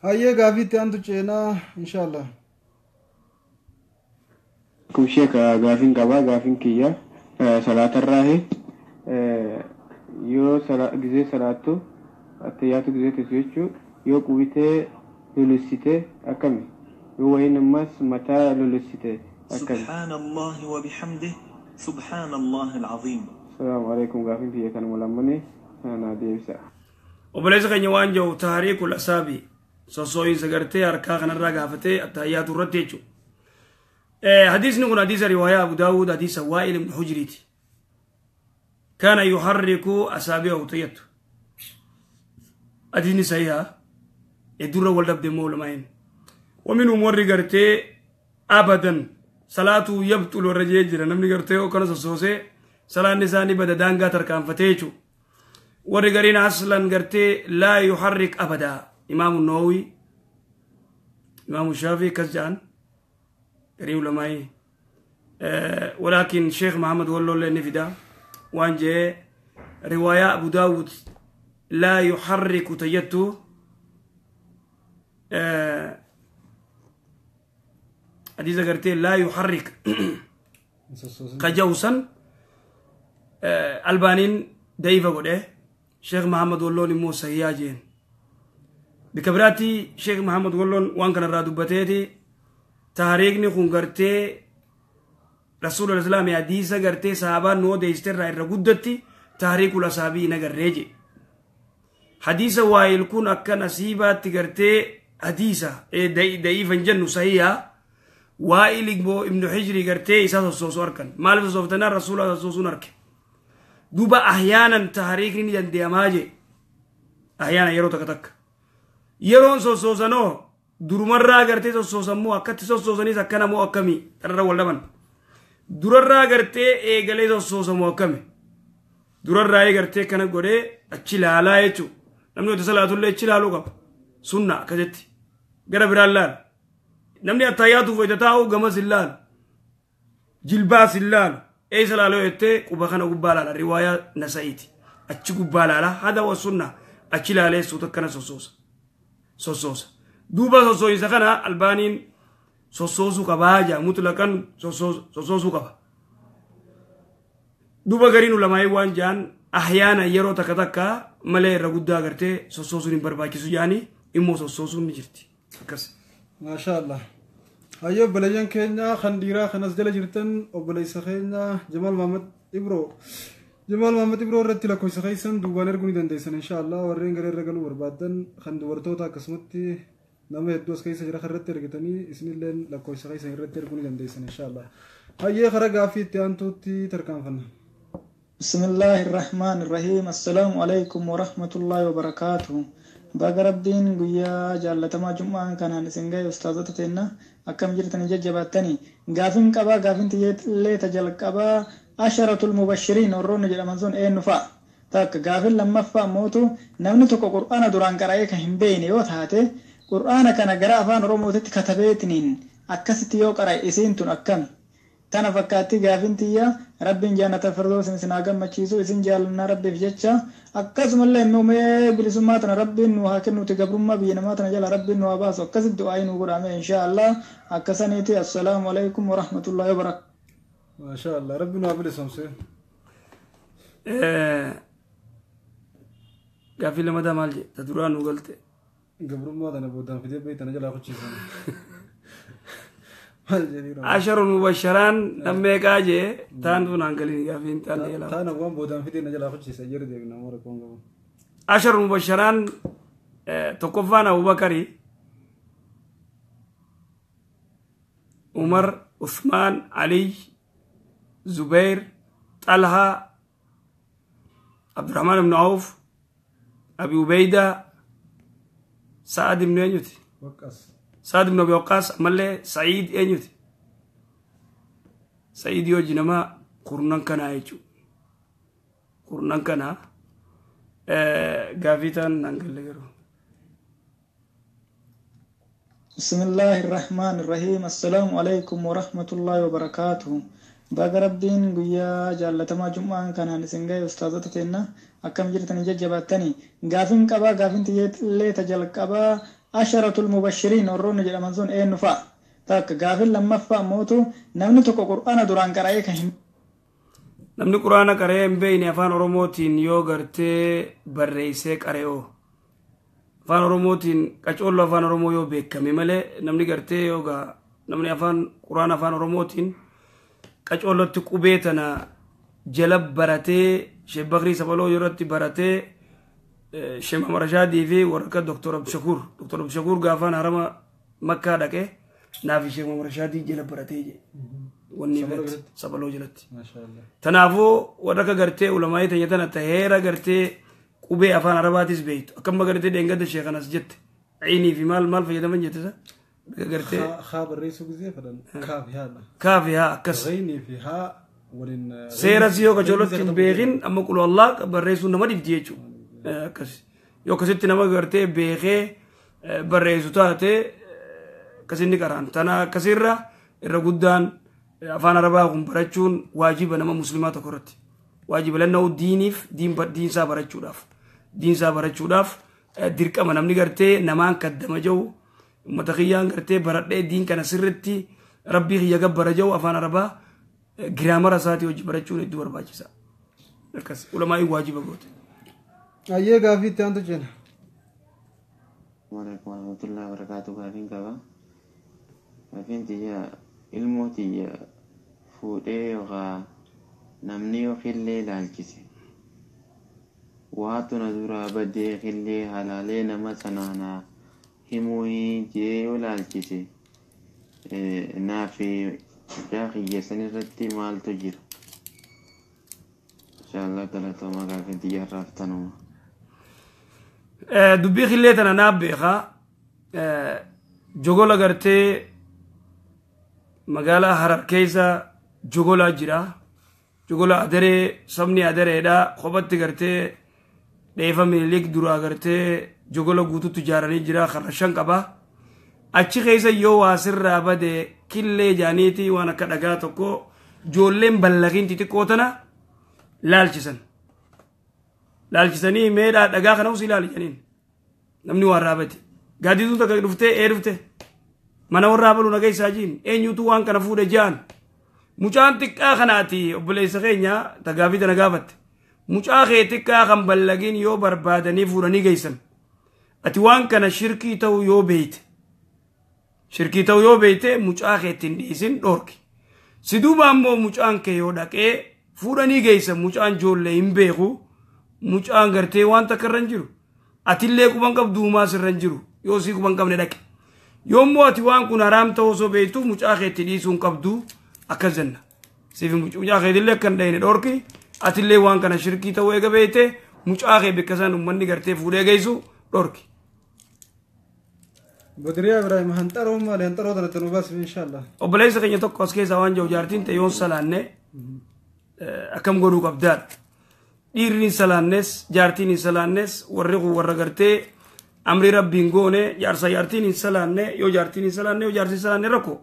Hayyee gaafiitti aantu ceenaa inshaallah. Kun sheeka gaafiin qabaa gaafiin kiyya salaatarraahi yoo gizee salaattu attiyyaatu gizee teessu jechuu yoo quwitee lolessite akkami yoo wayiin ammas mataa lolessite akkami. سبحان الله وبحمده سبحان الله العظيم. السلام عليكم gaafiin kiyya kanuma lammanii sana deebisa. Obboleessa keenya waan jiru taariikul asaabii sossooyinsa gartee harkaa kanarraa gaafatee attayyaatu irratti jechuudha. حديث نقول حديث رواية أبو داود حديث وائل بن حجريتي كان يحرك أصابعه تيته حديث صحيح يدور ولد بمول ماين ومنهم ورقرتي أبدا صلاته يبطل الرجال نمني قرتي وكان سوسي صلاة نساني بدا دانغا تركان فتيتو ورقرين أصلا قرتي لا يحرك أبدا. إمام النووي إمام الشافعي كزجان قريب لماي ولكن شيخ محمد والله اللي نفدا وانجي رواية أبو داود لا يحرك تيته حديث قرتي لا يحرك قجوسا ألبانين دايفة قده شيخ محمد والله مو سياجين بكبراتي شيخ محمد والله وان كان الرادو بتيتي taariikni kun gartee rasuula islaamii hadiisa gartee sahabaan nu odeessiterraa irra guddatti taariikul asaabii nagarree je. Hadiisa waa'il kun akka nasiibaatti gartee hadiisa da'iifan jennu sahiha waa'il immoo ibnu hijrii gartee isaa sossoosu arkan maaliif sossooftanaa rasuula sossoosuun arke. Duuba ahyaanan taariikni ni dandeemaa je. Ahyaanan yeroo takka takka yeroon sossoosanoo durumarraa gartee sossoosammoo akkatti sossoosanis akkana moo akkamii kanarra wal dhaban durarraa gartee eegalee sossoosamoo akkami durarraa gartee kana godhee achi ilaalaa jechuudha. Namni wanta salaatullee achi ilaaluu qaba sunna akkasitti gara biraan laala. Namni attayyaatuuf wayita taa'u gamas hin laalu jilbaas hin laalu eessa laaloo jettee quba kana gubbaa laala riwaayaa nasa'iiti achi gubbaa laala hada wa sunna achi ilaalee suuta akkana sossoosa. Duuba sossooyinsa kana albaaniin sossoosuu qabaa jaa mutlaqan sossoosuu qaba. Duuba gariin ulamaa'ii waan jaan ahyaana yeroo takka takka malee irra guddaa gartee sossoosuun hin barbaachisu jaanii immoo sossoosuun ni jirti. Akkas. Maasha Allah. Hayyee obboleeyyan keenya kan dhiiraa kanas jala jirtan obboleessa keenya Jamaal Mahamad Ibroo. Jamaal Mahamad Ibroo irratti lakkoofsa keessan duubaan erguu ni dandeessan inshaallah warreen gara irra galuu barbaaddan kan dubartoota akkasumatti nama hedduu as keessa jira irratti ergitanii isinilleen lakkoofsa keessan irratti erguu ni dandeessan inshaallah. Hayyee karaa gaaffii itti aantuutti tarkaanfanna. بسم الله الرحمن الرحيم السلام عليكم ورحمة الله وبركاته. Baga Rabbiin guyyaa jaallatamaa jum'aan kanaan isin gahe ustaazota teenna akkam jirtanii jajjabaattanii gaafiin qabaa gaafiin xiyyeellee tajalqabaa asharatul mubashiriin warroonni jedhaman sun eenyu fa'a? Takka gaafiin lammaffaa mootu namni tokko qur'aana duraan qara'ee kan hin beekne yoo taate qur'aana kana gara afaan oromootitti katabeetiniin akkasitti yoo qara'e isiin tun akkami? Tana fakkaatti gaafiin tiyya Rabbiin jannata firdoosin isin haa gammachiisu isin jaalannaa Rabbiif jecha akkasumallee immoo mee bilisummaa tana Rabbiin nu haa kennuuti gabrummaa biyya namaa tana jala Rabbiin nu haa baasu akkasitti du'aa nu godhame inshaallah akkasaniiti. Assalaamu alaikum warahmatullahi wabarakatuh. Maasha Allah Rabbiin nu haa bilisomse. Gaaffii lamadaa maal jee ta duraa nu galte. Gabrummaa tana boodaan fidee bee tana jalaa kuchiisan. عشر مبشران لما يقاجي تان دون انقلين قافين تان يلا تان وان بودان فيدي نجلا خشي سجر دي نمر كون عشر مبشران تقفان ابو بكر عمر عثمان علي زبير طلحه عبد الرحمن بن عوف ابي عبيده سعد بن ينوتي وقاص سعد بن ابي وقاص ملي سعيد انيوتي Sa'iidii hojii nama kurnan kanaa jechuudha. Kurnan kanaa gaafii ta'an naan galle garuu. بسم الله الرحمن الرحيم. السلام عليكم ورحمة الله وبركاته. Baga Rabbiin guyyaa jaallatamaa jum'aan kanaan isin gahe, ustaazota teenna, akkam jirtanii jajjabaattanii? Gaafiin qabaa, gaafiin xiyyeellee jalqabaa, asharatul mubashiriin warroonni jedhaman sun eenyu fa'a? Takka. Gaafiin lammaffaa mootu, namni tokko Qur'aana duraan qara'ee kan hin Namni Quraana qara'ee hin beekne afaan Oromootiin yoo gartee barreessee qara'oo, afaan Oromootiin qacoollo afaan Oromoo yoo beekame malee, namni gartee yoogaa namni afaan Quraana afaan Oromootiin qacoollotti qubee tana jala baratee, Sheekh Bakrii Sabaloo irratti baratee, Sheekh Mamar Rashaadii fi warra akka Dr. Abdushakuur, Dr. Abdushakuur gaafaan harama Makkaa dhaqee naaf Sheekh Mamar Rashaadii jala baratee je wanni irratti Sabaloo jalatti. Tanaafuu warra akka gartee ulamaayii tanya tana taheera gartee qubee afaan Arabaatis beektu, akkamma gartee dheengadda sheekanas jette ciinii fi maal maal fayyadaman jette isa gartee Haa, barreessuu gisee fedhan kaaf haadha. Kaaf haa, akkas. Ghaynii fi haa waliin. Seera si yoo qacoolotti hin beekin, amma qulu Allah barreessuun nama dhibdi jechuudha. Akkas yoo akkasitti nama gartee beekee barreessu taate akkasinni qaraan tana akkasirra irra guddaan afaan Arabaa kun barachuun waajiba nama muslimaa tokko irratti waajiba lanna'u diiniif diinsaa barachuudhaaf, diinsaa barachuudhaaf dirqama. Namni gartee namaan kaddama jiru, ummata kiyyaan gartee baradhee diin kana sirritti Rabbii kiyya gabbara jiru, afaan Arabaa grammar isaatii hojii barachuun hedduu barbaachisa. Akkas ulamaa'ii waajiba goote. Ayyee, gaafii itti aantu jenna. Waalaikum warahmatullahi wabarakatuh. Gaafiin qaba. Gaafiin tiyya, ilmoo tiyya fuudhee yookaan namni yoo killee ilaalchise, waatu na duraa badee killee halaalee nama sanaanaa himuu jee yoo ilaalchise, naa fi mucaa kiyya san irratti maaltu jira? Inshaallah, galatoomaa, gaafiin tiyya irraaf tanuma. Dubbii killee tana naaf beekaa. Jogola gartee magaalaa Harar keessa jogolaa jira. Jogola Adaree, sabni Adareedha. Kophatti gartee dheefa Minilik duraa gartee jogola guututti ijaaranii jira, karra shan qaba. Achi keessa yoo waa sirraa bade, killee jaaniiti waan akka dhagaa tokko ijoolleen ballaqiin xixiqqoo tana laalchisan. Laalchisanii meedhaa dhagaa kana usii ilaali jedhaniin namni waan raabate. Gaaddidduun takka dhuftee ee dhufte mana warraa baluu nagaa isaa jiin eenyutu waan kana fuudhe jaan. Mucaan xiqqaa kanaati, obboleessa keenya tagaafii tana gaafatte. Mucaa kee xiqqaa kan ballagiin yoo barbaadanii fuudhanii geessan, ati waan kana shirkii ta'uu yoo beeyte, shirkii ta'uu yoo beeyte, mucaa kee ittiin dhiisin, dhorki. Si duuba ammoo mucaan kee yoo dhaqee fuudhanii geessan, mucaan ijoollee hin beeku, mucaan gartee waan takka irra hin jiru. Atillee quban qabdu, uumaas irra hin jiru, yoo sii quban qabne dhaqe. Yoommoo ati waan kun haraam ta'uu osoo beektu, mucaa kee itti dhiisuu hin qabdu, akkas jenna. Siif mucaa keetillee akka hin dhayine dhorki. Atillee waan kana shirkii ta'uu eega beekte, mucaa kee bakka isaan uummanni gartee fuudhee geessu dhorki. Badriyaa Ibrahim, hanxaroo maali? Hanxaroo tanatti nu baasif, inshaallah. Obboleessa keenya tokko as keessaa waan jiru, jaartiin ta'e yoon salaanne akkam godhuu qabdaadha. Dhiirri hin salaannes, jaartiin hin salaannes, warri kun warra gartee amri Rabbiin goone. Jaarsa jaartiin hin salaanne, yoo jaartiin hin salaanne, yoo jaartiin salaanne rakkoo.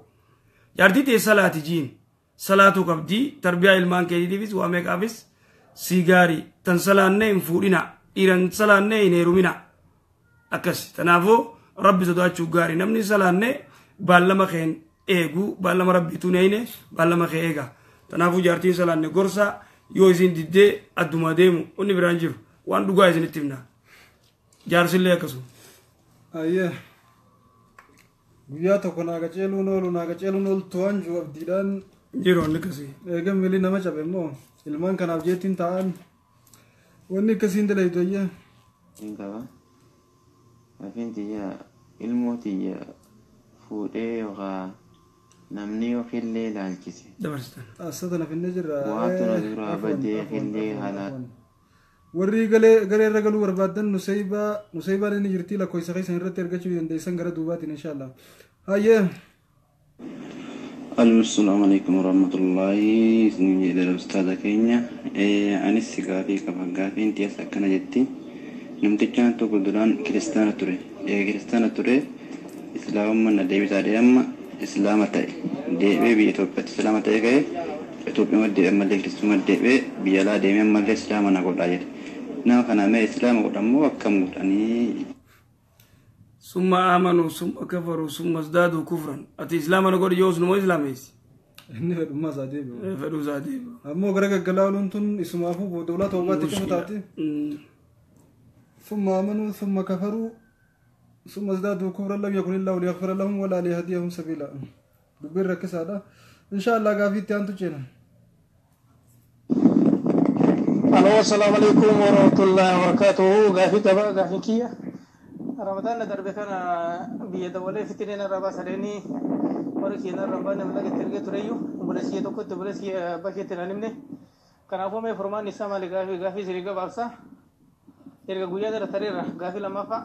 Jaartii ta'e salaati jiin salaatuu qabdii, tarbiyaa ilmaan keetiitiifis waa meeqaafis sii gaarii. Tan salaanne hin fuudhina, dhiira hin salaanne hin heerumina, akkas. Tanaafuu Rabbi sodaachuu gaarii. Namni hin salaanne baallama keen eegu, baallama Rabbiitu neeyne baallama kee eega. Tanaafuu jaartiin salaanne gorsa, yoo isin diddee adduma deemu, inni biraan jiru waan dhugaa isinitti himna. Jaarsillee akkasuma. Ayyee. Guyyaa tokko naa qaceeluun oolu, naa qaceeluun ooltu waan jiru abdiidhaan. Jiru wanni akkasii. Eegan milii nama cabe immoo ilmaan kanaaf jeettiin taa'an wanni akkasiin dalaytu, ayyee. Hin qaba. Gaafiin tiyya, ilmoo tiyya fuudhee yookaan namni yoo killee ilaalchise, Dabarsitan. Asa tana finnee jirra. Waatu na duraa Afwan, badee afwan, killee afwan, halaa afwan. Warri galee garee irra galuu barbaadan, Nuseybaa, Nuseybaan inni jirtii, lakkoofsa keessan irratti argachuu dandeessan gara duubaatiin, inshaallah. Hayyee. Assalamu alaikum warahmatullahi isinin jedhe ustaaza keenya. Anis gaafii qaba. Gaafiin tiyas akkana jetti. Namtichaan tokko duraan kiristaana ture. Eega kiristaana ture islaamummaa na deebisaadhe amma islaama ta'e. Deebi'ee biyya Itoophiyaatti islaama ta'e ka'e Itoophiyaa deebi'ee ammallee kiristummaa deebi'ee biyya alaa deemee ammallee islaama na godhaa jedhe. Nama kana mee islaama godhammoo akkam godhanii? ثم آمنوا ثم كفروا ثم ازدادوا كفرا. أتي إسلام أنا قول يوز نمو إسلام إيس. Inni fedhummaa isaa deebi'u. Fedhuu isaa deebi'u. Ammoo gara gaggalaa ooluun tun isumaafuu dawlaa toobaatti cimu taati. ثم آمنوا ثم كفروا ثم ازدادوا كفرا لم يكن الله ليغفر لهم ولا ليهديهم سبيلا. Dubbiin rakkisaadha. Insha Allah gaafii itti aantu ceena. Aloo, assalaamu alaikum warahmatullahi wabarakatuh. Gaafii qaba, gaafii kiyya. Ramadaan darbe kana biyya dabalee fitireen irraa baasadeenii warri keenya irraa baane mallaqa itti ergee tureyyuu obboleessi tokkotti obboleessi abbaa keetti naan himne. Kanaafuu mee furmaanni isaa maali? Gaafii isinii gabaabsa. Erga guyyaa dara tareerra gaafii lammaffaa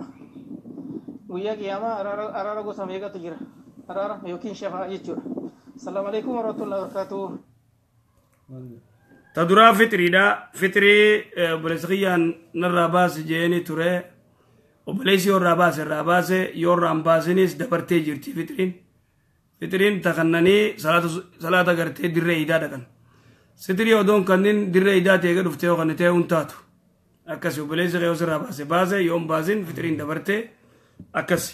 guyyaa qiyaamaa araara gosa meeqatu jira? Araara yookiin shafaa jechuudha. Assalaamu alaikum warahmatullahi wabarakatuh. Ta duraa fixriidha. Fixrii obboleessi kiyyaan narraa baase jeeni ture. Obboleessi yoo irraa baase irraa baase, yoo irraa hin baasinis dabartee jirti fixriin. Fixriin takannanii salaata gartee dirree idaa dhaqan. Sitrii odoon kanneen dirree idaa ta'ee dhuftee yoo kan ta'e hin taatu. Akkasi obboleessi yoo irraa baase baase, yoo hin baasin fixriin dabartee akkasi.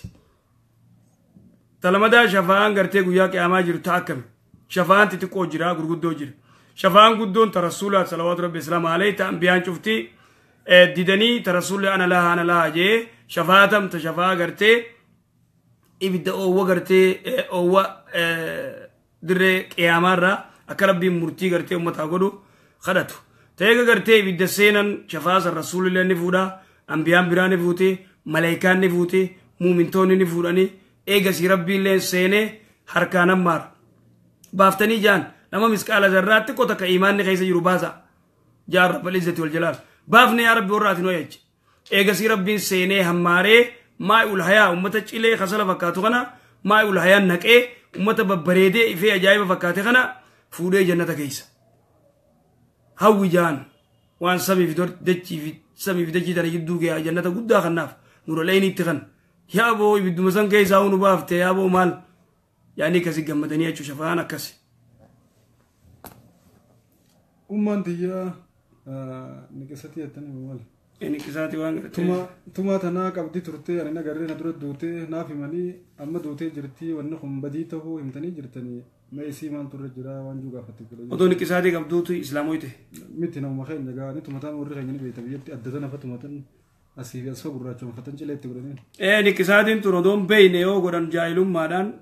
Talamadaa shafa'aan gartee guyyaa qiyaamaa jiru ta'a akkami? Shafa'aan xixiqqoo jira, gurguddoo jira. Shafa'aan guddoon ta rasuulaa salawaatu rabbi islaama alayhi ta ambiyaan cuftii didanii ta rasuulli ana laha ana laha jee shafaatam ta shafaa gartee ibidda oowwa gartee oowwa dirree qiyaamaarraa akka rabbiin murtii gartee uummataa godhu kadhatu. Ta'eega gartee ibidda seenan shafaa san rasuulillee ni fuudha, ambiyaan biraa ni fuute, malaayikaan ni fuute, muumintoonni ni fuudhanii eegasii rabbiillee seenee harkaan hammaara. Baaftanii jaan nama misqaala zarraa xiqqoo takka imaanni keessa jiru baasa. Jaan rabbal izzati wal jalaal. Baafne yaa rabbi warra ati nu ajaje. Eegasii rabbiin seenee hammaaree maa'ul hayaa uummata cilee kasala fakkaatu kana maa'ul hayaa naqee uummata babbareedee ifee ajaa'iba fakkaate kana fuudhee jannata keessa. Hawwi jaan waan samiif dachii tana gidduu ga'aa jannata guddaa kanaaf nura leeniitti kan. Yaa boo ibidduma san keessaa nu baafte yaa boo maal yaani akkasii gammadanii jechuu shafaan akkasi. Ummaan tiyyaa niqisatti jettanii maal? Niqisaati waan gartee. Tumaa tanaa qabdii turtee ani nagarree na dura duutee naaf himanii amma duutee jirtii wanni kun badii ta'uu himtanii jirtanii mee isii maal turre jira waan jiru gaafatte godhe. Otoo niqisaatii qabduutu islaamoyte. Miti nama keenya gaa ni tumataan warri keenya ni beekta biyyatti adda tana fa tumatan asii fi asfa gurraacha uffatan cilee itti godhanii. Niqisaatiin tun odoon beeyne yoo godhan jaahilummaadhaan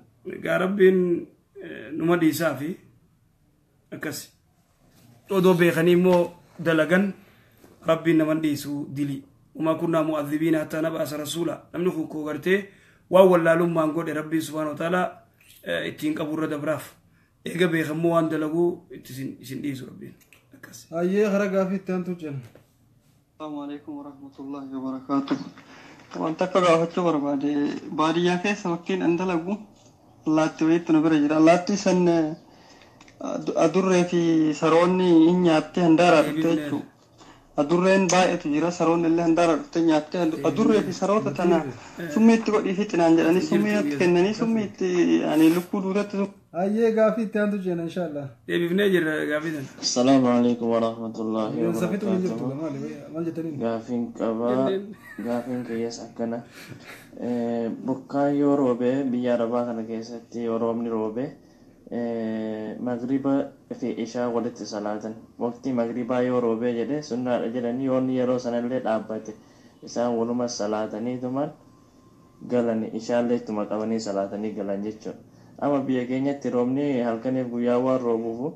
gaa rabbiin numa dhiisaa fi akkasi. Odoo beekanii immoo dalagan rabbiin naman dhiisu dili. Wamaa kunnaa mu'adhibiina hattaa nab'asa rasuula. Namni kun koo gartee waan wallaalummaan godhe rabbiin subhaanahu wa ta'aalaa ittiin qaburra dabraaf. Eega beekammoo waan dalaguu itti isin dhiisu rabbiin. Akkas. Ayyee hara gaafii itti aantu jenna. Assalaamu alaikum warahmatullahi wabarakaatuh. Wanta akka gaafachuu barbaade baadiyyaa keessa bakkeen an dalagu allaattii wayiitti nu bira jira. Allaattii san adurree fi saroonni hin nyaatte handaaraa dhufte jechuudha. Adurreen baay'eetu jira, saroonni illee handaaraa dhufte nyaatte. Adurree fi saroota tana summii itti godhii fi xinaan jedhanii summii natti kennanii summii itti ani lukkuu duudatti. Ayyee gaafii itti aantu jenna inshallah. Deebifnee jirra gaafii tana. Assalaamu alaikum warahmatullahi Bineensa fixuu hin jirtu wabarakatuh. Maal jettaniin? Gaafiin qabaa, gaafiin kiyyas akkana. Bokkaan yoo roobe biyya Arabaa kana keessatti yoo roobni roobe magriba fi ishaa walitti salaatan. Waqtii magribaa yoo roobee jedhe sunnaadha jedhanii yoonni yeroo sanallee dhaabbate isaan waluma salaataniitumaan galan ishaallee ittuma qabanii salaatanii galan jechuudha. Amma biyya keenyatti roobni halkaniif guyyaa waan roobuufu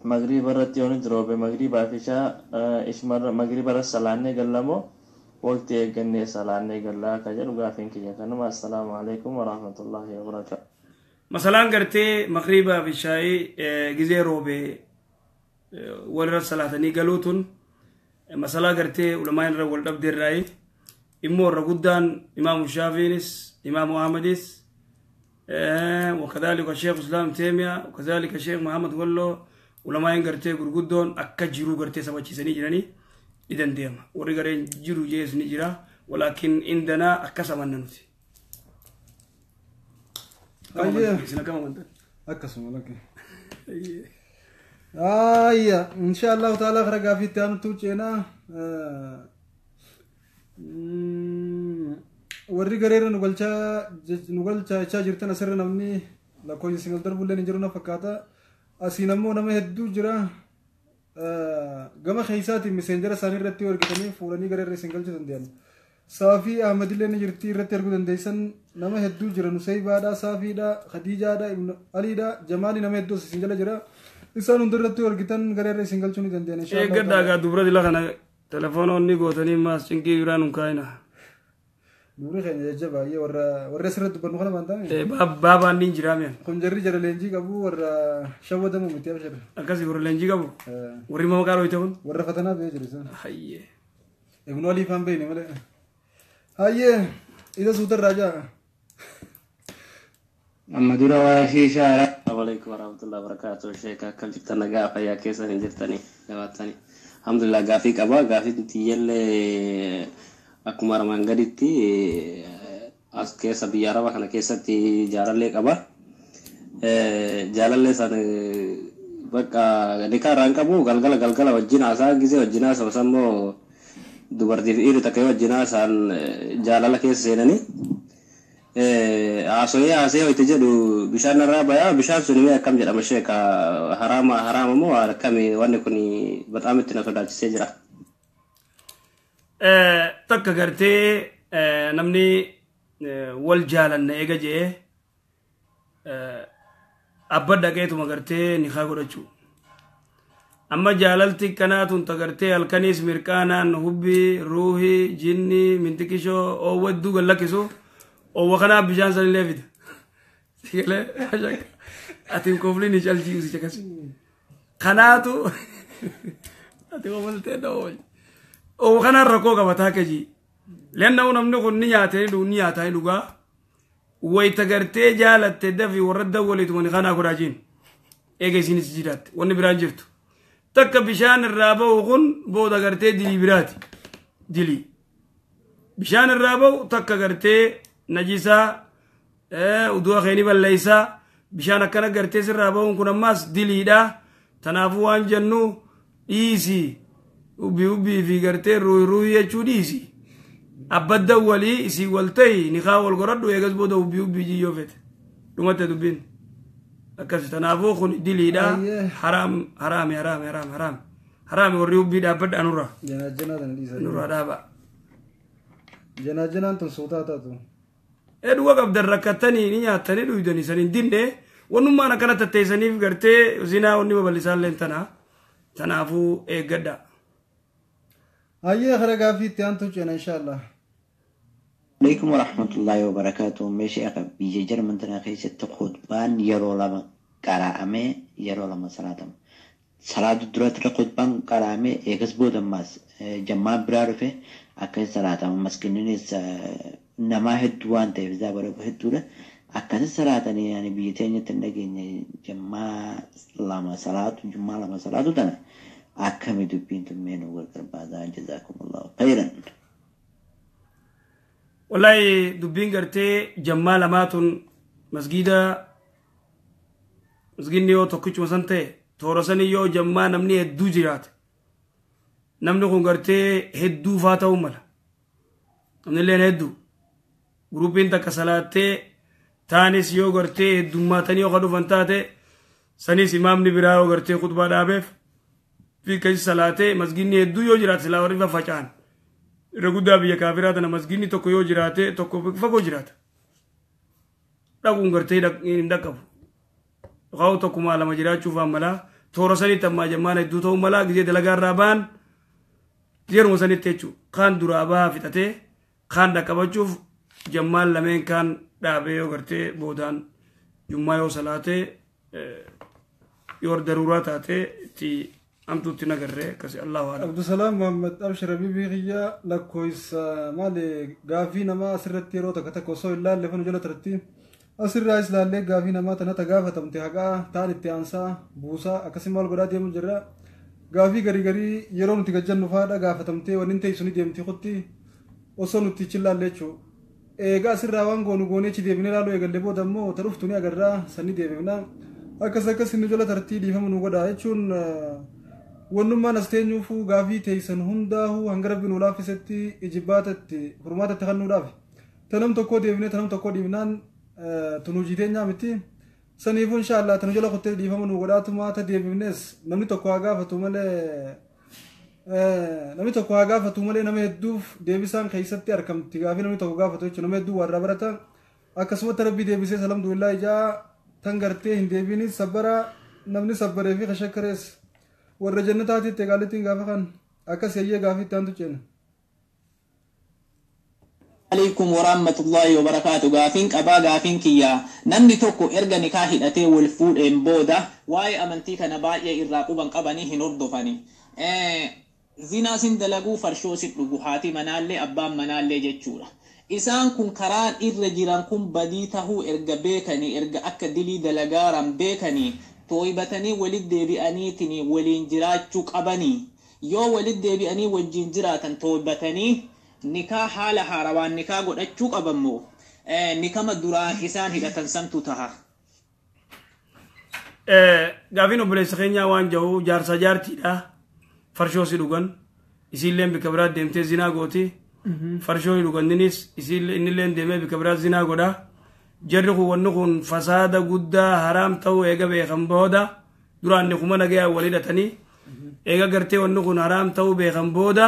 magriba irratti yoo nuti roobe magribaa fi ishaa ishmarra magriba irra salaannee gallamoo waqtii eeggannee salaannee gallaa akka jedhu gaafiin kiyya kanuma. Assalaamu alaikum warahmatullahi wabarakatuh. Masalaan gartee magribaa fi shaayii gizee roobe walirra salaatanii galuutun masalaa gartee ulamaan irra wal dhabdeerraayi immoo irra guddaan imaamu Shaafiinis imaamu Ahmadis وكذلك الشيخ اسلام تيمية وكذلك الشيخ محمد ولو ulamaan gartee gurguddoon akka jiruu gartee sabachiisanii jiranii ni danda'ama. Warri gareen jiru jees ni jira walaakin indanaa akkas amanna nuti. Isin akkam amantan? Akkasuma lakke. Ayya, insha Allahu ta'ala karaa gaafiitti aanutu ceenaa. Warri gareera nu galchaa jechaa jirtan asirra namni lakkoofsi singal darbullee ni jiru na fakkaata. Asiin ammoo nama hedduu jira. Gama keessaatiin miseenjara isaanii irratti argatanii fuudhanii gareerra isin galchuu danda'an. Saafii Ahmadillee ni jirti irratti arguu dandeessan nama hedduu jira. Nusaybaadha, Saafiidha, Khadiijaadha, Ibn Aliidha, Jamaali nama hedduu isin jala jira. Isaan hunda irratti argitan gareerra isin galchuu ni danda'an. Eeggadhaa gaa dubra dila kana telefoononni gootanii maas cinqii biraan hin kaa'ina. Dubri keenya jecha baay'ee warra asirratti dubbannu kana waan ta'eef. Baabaan ni jira mi'a. Kun jarri jara leenjii qabu warra shawwadamu miti abshir. Akkasii warra leenjii qabu. Warri maqaa dhooyte kun. Warra fatanaa ba'ee jiru isaan. Hayyee. Ibnu Alii faan beeyne malee. Hayyee isa suutarraa jaa. Amma dura waa'ee shiishaa. Assalamu alaikum warahmatullahi wabarakatuh. Sheek akkam jirtan nagaa fayyaa keessa hin jirtanii jabaatanii. Alhamdulillah gaafii qaba. Gaafii tiyyallee akkuma armaan gaditti as keessa biyya araba kana keessatti jaalallee qaba. Jaalallee san bakka nikaa irraa hin qabu galgala galgala wajjin haasaa gisee wajjin haasa'u sammoo dubartii fi dhiirri takka wajjin haasa'an jaalala keessa seenanii. Haasa'ee haasa'ee hoyte jedhu bishaan irraa bayaa bishaan sun immoo akkam jedhama sheeka haraama haraama moo akkami wanni kun bataam itti na sodaachisee jira. Takka gartee namni wal jaalanna eega jee abba dhaqeetuma gartee nikaa godhachuu. Amma jaalalti kanaatun ta gartee halkaniis mirqaanaan hubbii ruuhii jinni mintikishoo oowwa hedduu gad lakkisu oowwa kanaaf bishaan sanillee fida. Sigalee ati hin kofliin hin calchiisu akkas. Kanaatu ati kofaltee dhawoo. Oowwa kanaan rakkoo qabataa keji. Lenna'u namni kun ni nyaatee ni nyaataa dhugaa. Wayita gartee jaalatte dafii warra dawwaliitu wani kanaa godhaajiin. Eega isinis jiraatte wanni biraan jirtu. Takka bishaan irraa ba'u kun booda gartee dilii biraati. Dilii. Bishaan irraa ba'u takka gartee najisaa udu'a keeni balleessaa bishaan akkana gartee sirraa ba'uun kun ammaas diliidha. Tanaafuu waan jennu dhiisi. Ubbi ubbii fi gartee ruuhi ruuhi jechuu dhiisi. Abba dawwalii isii wal ta'i nikaa wal godhadhu eegas booda ubbi ubbii jiyyoo fete. Dhumatte dubbiin. Akkasi tanaafuu kun diliidha. Haraam haraami haraami haraami haraami. Haraami warri ubbii dhaabbadha nurraa. Janaa tana dhiisa. Nurraa dhaaba. Janaa tun suutaa taatu. Dhuga qabdan rakkattanii ni nyaattanii dhuydanii saniin dinne wannummaan akkana tatteessaniif gartee zinaa wanni babal'isaan tana. Tanaafuu eeggadha. Hayyee karaa gaafii itti aantu ceena inshaallah. Alaikum warahmatullahi wabarakatuh. Meeshaa biyya Jarman tana keessatti khutbaan yeroo lama qara'amee yeroo lama salaatama. Salaatu duratti khutbaan qara'amee eegas booda ammaas jammaan biraa dhufe akkas salaatama. Maskiinnis nama hedduu waan ta'eef zaabara hedduudha. Akkasi salaatanii yani biyya teenyatti hin dhageenye jammaa lama salaatu jummaa lama salaatu tana akkami dubbiin tun mee nu gargar baasaa jazaakumullahu khayran. Wallahi dubbiin gartee jammaa lamaatun masgiida masgiidni yoo tokkichuma san ta'e toora sanii yoo jammaa namni hedduu jiraate namni kun gartee hedduu faa ta'uu mala. Namni illeen hedduu guruupiin takka salaattee taanis yoo gartee heddummaatanii yoo dhufan taate sanis imaamni biraa yoo gartee khutbaa dhaabeef fi keessa salaatee masgiidni hedduu yoo jiraate silaa warri faffaca'an. Irra guddaa biyya kaafiraa tana masgiidni tokko yoo jiraate tokko fagoo jiraata. Dhaquun gartee hin dhaqqabu. Yookaan tokkumaa lama jiraachuuf malaa toora sanitti ammaa jammaan hedduu ta'uu malaa gisee dalagaa irraa ba'an yeruma sanitti jechuudha. Kaan duraa bahaa fixatee kaan dhaqqabachuuf jammaan lameen kaan dhaabee yoo gartee boodaan jummaa yoo salaatee yoo daruuraa taatee itti amtuutti nagarree akkasii Allahu a'lam. Abdusalaam Muhammad Abshir Habiibii kiyya lakkoofsa maali gaafii namaa asirratti yeroo takka takka osoo hin laalle fanu jala turti. Asirraa islaallee gaafii namaa tana gaafatamte haqaa ta'an itti aansaa buusaa akkasii maal godhaa deemu jirra. Gaafii garii garii yeroo nuti gajjannu faadha gaafatamtee wanni ta'e suni deemti kutti osoo nuti chillaallee jechuudha. Egaa asirraa waan goonu goonee achi deebinee ilaaluu eegallee booda immoo ta dhuftu ni agarraa sanni deebifna. Akkas akkas inni jala tartii dhiifama nu godha jechuun wannummaan as teenyuufuu gaafii teessan hundaa'uu hanga rabbi nu laaffisetti ijibbaatatti furmaatatti kennuudhaaf. Tanam tokkoo deebinee tanam tokkoo dhiifnaan tun hojii teenyaa miti. Saniifuu inshaallah tanu jala kuttee dhiifama nu godhaatuma ta deebifnes namni tokko haa gaafatu malee namni tokko haa gaafatu malee nama hedduuf deebisaan keessatti argamti gaafii namni tokko gaafatu jechuudha nama hedduu warra barata akkasumatti rabbi deebisee alhamdulillah ijaa tan gartee hin deebiinis sabbara namni sabbaree fi kashakkarees warra jannataatitti egaalittiin gaafa kan akkas yayyee gaafii itti aantu ceena. Alaikum warahmatullahi wabarakatuh. Gaafiin qabaa gaafiin kiyyaa namni tokko erga nikaa hidhatee wal fuudheen booda waa'ee amantii kana baay'ee irraa quban qabanii hin hordofani. Zinaa sin dalaguu farshoo sin dhugu haati manaallee abbaan manaallee jechuudha. Isaan kun karaan irra jiran kun badii tahuu erga beekanii erga akka dilii dalagaaran beekanii tooybatanii walit deebi'aniitiin waliin jiraachuu qabanii yoo walit deebi'anii wajjin jiraatan tooybatanii nikaa haala haarawaan nikaa godhachuu qaban moo nikama duraan isaan hidhatan santu taha. Gaafiin obboleessa keenyaa waan jiru jaarsa jaartiidha. Farshoo si dhugan isiilleen bika biraa deemtee zinaa gooti. Farshoo dhuganninis innilleen deemee bika biraa zinaa godha. Jarri kun wanni kun fasaada guddaa haraam ta'uu eega beekan booda duraan ni kuma nagayaa wal hidhatanii eega gartee wanni kun haraam ta'uu beekan booda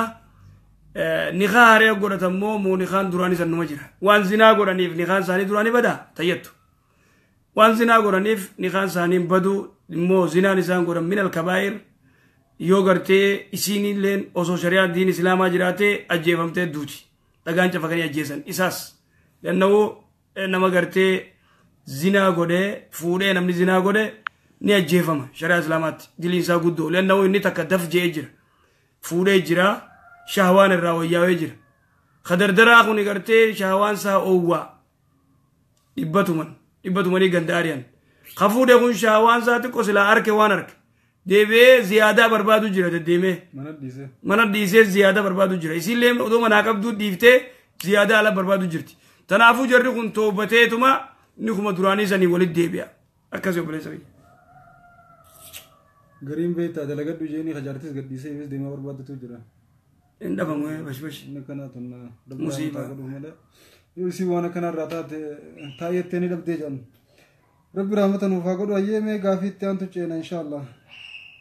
nikaa haree godhatan moo moo nikaan duraanii san numa jira. Waan zinaa godhaniif nikaan isaanii duraanii badaa tayyattu. Waan zinaa godhaniif nikaan isaanii baduu immoo zinaan isaan godhan min alkabaa'ir yoo gartee isiinilleen osoo shari'aan diin islaamaa jiraatee ajjeefamtee duuti. Dhagaan cafaqanii ajjeesan isaas. Lannawoo nama gartee zinaa godhee fuudhee namni zinaa godhe ni ajjeefama shari'aa islaamaatti diliin isaa guddoo. Lannawoo inni takka daf je'ee jira. Fuudhee jira shahwaan irraa wayyaawee jira. Kadardaraa kun gartee shahwaan isaa oowwaa dhibbatumanii ganda ari'an. Ka fuudhee kun shahwaan isaa xiqqoo silaa arke waan arke. Deebi'ee ziyaadaa barbaadu jira deddeemee. Mana dhiisee ziyaadaa barbaadu jira. Isiillee odoo manaa qabduu dhiiftee ziyaadaa ala barbaadu jirti. Tanaafuu jarri kun toobateetuma inni kuma duraanii sanii walitti deebi'a. Akkasii obboleessa biyya. Gariin beektaa dalagadhu jeenii kajaartis gadhiisee ifis deemaa barbaadatu jira. Hin dhabamu bashbash. Inni akkanaa tun Musiibaa. malee. Yoo isii waan akkanarraa taate taa'ettee ni dhabdee jedhan. Rabbi rahmata nuuf haa godhu hayyee mee gaafii itti aantu ceena inshaallah.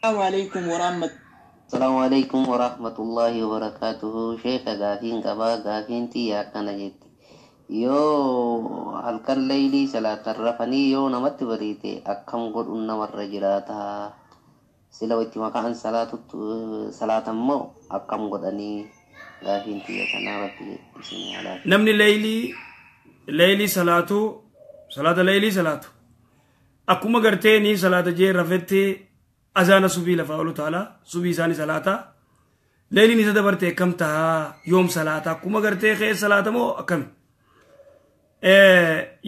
Assalaamu alaikum warahmatullahi. Assalamu alaikum warahmatullahi wabarakatuhu. Sheeka gaafiin qabaa gaafiin xiyya akkana jetti. Yoo halkan leeylii salaatan rafanii yoo namatti bariite akkam godhuun namarra jiraata? Sila itti maqaan salaatan moo akkam godhanii gaafiin xiyya kanaa rabbi isin haa Namni leeylii salaatu salaata leeylii salaatu akkuma gartee ni salaata jee rafetti azaana subii lafaa olu taala subii isaanii salaata leeyliin isa dabarte akkam tahaa yoom salaata akkuma gartee kee salaata moo akkami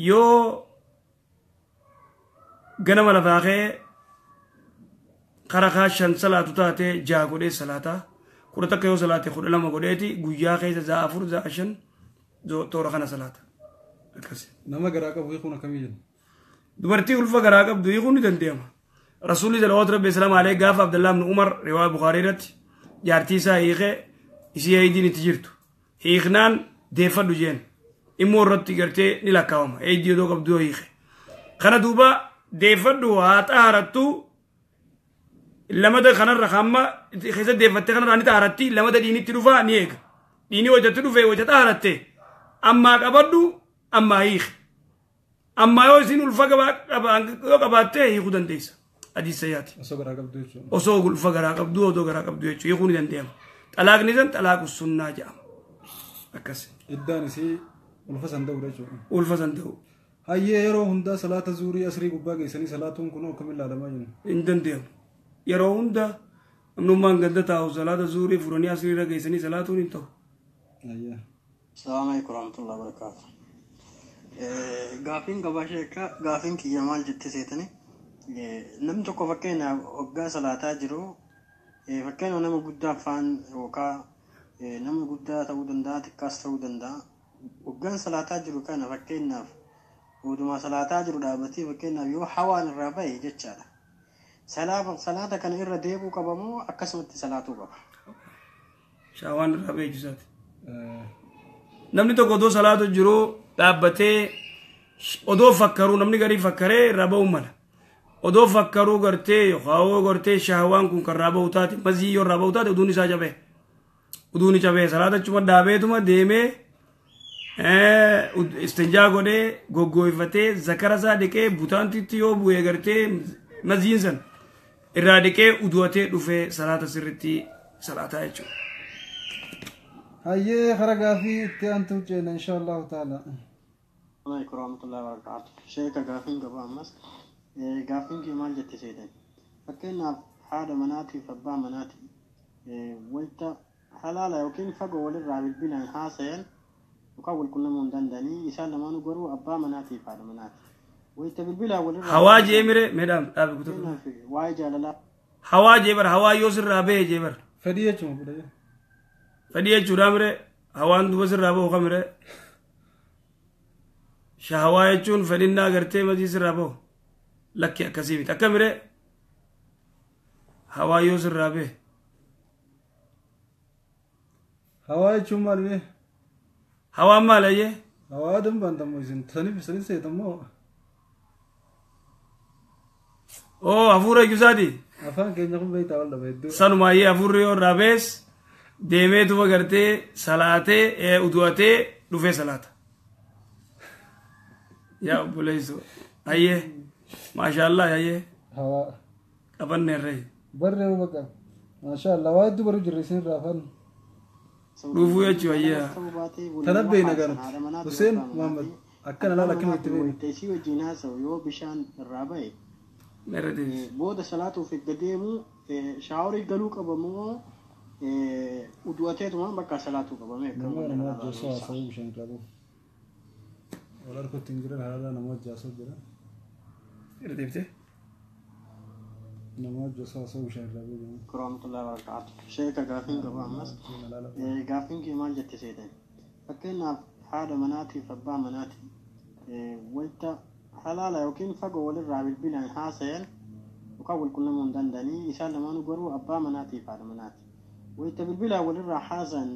yoo ganama lafaa kee karakaa 5 salaatu taate 6 godhee salaata 11 yoo salaate 12 godheeti guyyaa keessa za'a 4 za'a 5 toora kana salaata akkasi. Nama garaa qabu hiikuun akkamii jenna? Dubartii ulfa garaa qabdu hiikuun ni danda'ama. Rasuulli salawaatu rabbi salaamu alayhi gaafa Abdullah ibn Umar riwaa Bukhaarii irratti jaartii isaa hiikee isii heeyidiin itti jirtu. Hiiknaan deeffadhu jeen immoo irratti gartee ni lakkaawama heeyidii odoo qabdu yoo hiike. Kana duuba deeffadhu haa xaarattu lamada kanarra hamma keessa deeffattee kanarraa ni xaaratti lamada dhiinitti dhufaa ni eega. Dhiini wajjatti dhufe wajja xaaratte ammaa qabadhu ammaa hiike. Ammaa yoo isin ulfa yoo qabaatte hiikuu dandeessa. Hadiisa yaati. Osoo garaa qabdu jechuudha. Osoo ulfa garaa qabdu odoo garaa qabdu jechuudha hiikuu ni danda'ama. Xalaaqni san xalaaqu sunnaa jedhama. Akkas. Iddaan isii ulfa san ta'uu jechuudha. Ulfa san ta'uu. Hayyee yeroo hundaa salaata zuurii asrii gubbaa geessanii salaatuun kun akkamiin ilaalamaa jiru? Hin danda'amu. Yeroo hunda namnummaan ganda taa'u salaata zuurii furanii asrii irra geessanii salaatuun hin ta'u. Assalamu alaikum warahmatullahi wabarakatuh. Gaafiin gabaa sheekaa gaafiin kiyya maal jette seetani? Namni tokko fakkeenyaaf hoggaa salaataa jiru, fakkeenyaaf nama guddaa afaan yookaan nama guddaa ta'uu danda'a, xiqqaas ta'uu danda'a. Hoggaan salaataa jiru kana fakkeenyaaf oduma salaataa jiru dhaabbatee fakkeenyaaf yoo hawaan irraa bahe jechaadha. Salaata kana irra deebuu qaba moo akkasumatti salaatuu qaba? Shahawaan irraa bahe jechuusaati. Namni tokko odoo salaatu jiru dhaabbatee odoo fakkaruu, namni garii fakkaree irraa ba'uu mala. Odoo fakkaruu gartee yookaan gartee shahawaan kun kan irraa ba'u taate, mazii yoo irraa ba'u taate, uduun isaa cabee. Uduun cabee salaata achuma dhaabeetuma deemee istinjaa godhee goggoofatee zakara isaa dhiqee butaantitti yoo bu'ee gartee maziin san irraa dhiqee udu'atee dhufee salaata sirriitti salaataa jechuudha. Hayyee, kara gaafii itti aantu ceena insha Allahu taala. Alaikum warahmatullahi wabarakatuh. Sheeka, gaafiin qaba ammas. Gaafiin kee maal jette seetan? Fakkeenyaaf haadha manaatiif abbaa manaati wanta halaala yookiin fagoo walirraa bilbilaan haasayan yookaan wal qunnamuu hin danda'anii, isaan lamaanuu garuu abbaa manaatiif haadha manaati. Wayita bilbilaan walirraa Hawaa jee mire meedhaam dhaabe kutuu. Fakkeenyaaf waa'ee jaalalaa Hawaa jee bara, hawaa yoo sirraa bahe jee bara. Fedhii jechuudha fedhii. Fedhii jechuudha mire, hawaan duba sirraa bahu kamire. Shahawaa jechuun fedhinnaa gartee mazii sirraa bahu. Lakki, akkasii miti. Akka mire, hawaa yoo sirraa bahe. Hawaa jechuun maal bee? Hawaan maal ayyee? Hawaa dambaan tammoo isin saniif sanin seetammoo. Oo, hafuura iyyuusaati. Afaan keenya kun beektaa wal dhaba hedduu. Sanumaayyee hafuurri yoo irraa bahes deemeetuma gartee salaatee udu'atee dhufee salaata. Yaa obboleessoo, hayyee, maashaallah, hayyee. Hawaa. Qabanneerree. Barree baqa. Maashaallah, waa hedduu baruu jirre isin irraa afaan. Dhufuu jechuu hayyee. Tana beeyna ganuti. Hussein Muhammad akkana laala, akkana itti beeyna. Wayita isii wajjin haasa'u yoo bishaan irraa bahe Meerra deebisi. booda salaatuuf eegga deemu shaaworii galuu qaba moo udu'ateetuma bakka salaatuu qaba mee? Nama nama wajji osoo haasa'uu bishaan irraa bahu. Wal harkutti hin jiran, haala nama wajji haasa'u jira. Irra deebitee. Nama wajji osoo haasa'uu bishaan irraa bahu. Warahmatullahi wabarakatuh. Sheeka, gaafiin qaba ammas. Gaafiin kee maal jette seetan? Fakkeenyaaf haadha manaatiif abbaa manaati wanta halaala yookiin fagoo walirraa bilbilaan haasayan yookaan wal qunnamuu hin danda'anii, isaan lamaanuu garuu abbaa manaatiif haadha manaati. Wayita bilbilaan walirraa haasayan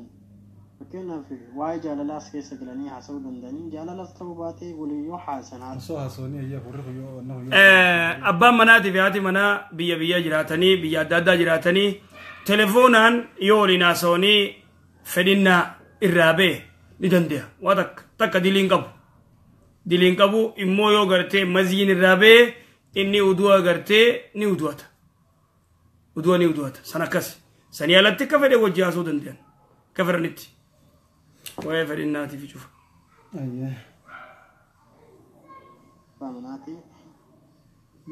fakkeenyaaf waa'ee jaalalaas keessa galanii haasa'uu danda'anii, jaalalas ta'uu baatee waliin yoo haasan Osoo haasa'anii hayyee hafuurri kun yoo wanna kun yoo. Abbaan manaatii fi haati manaa biyya biyya jiraatanii, biyya adda addaa jiraatanii, telefoonaan yoo waliin haasa'anii fedhinnaa irraa ba'e ni danda'a. Waa takka takka diliin qabu. Diliin qabu immoo yoo gartee maziin irraa ba'e inni udu'a gartee ni udu'ata. Udu'a ni udu'ata. San akkas. Sanii alatti akka fedhe wajji haasa'uu danda'an. Akka fedhanitti. Waa'ee fedhinnaatiif cufa. Ayyee. Abbaa manaati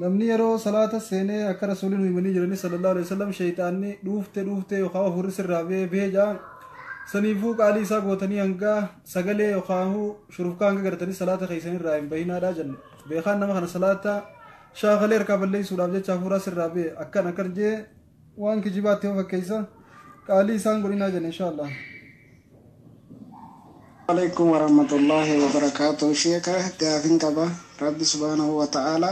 Namni yeroo salaata seenee akka rasuuliin himanii jiranii sallallahu alaihi wasallam, sheeyxaanni dhuufte dhuufte yookaan hafuurri sirraa bahee bahee jaa, saniifuu qaalii isaa gootanii hanga sagalee yookaan shurufkaa hanga gartanii salaata keessan irraa hin bahinaadhaa jenne. Beekaan nama kana salaata shaakalee harkaa balleessuudhaaf jecha hafuuraa sirraa bahee akkan akkan jee waan kijibaatti yoo fakkeessa qaalii isaan godhinaa jenne inshaallah. Alaikum warahmatullahi wabarakatuh. Sheeka, gaafin qaba. Rabbi subhaanahu wa ta'ala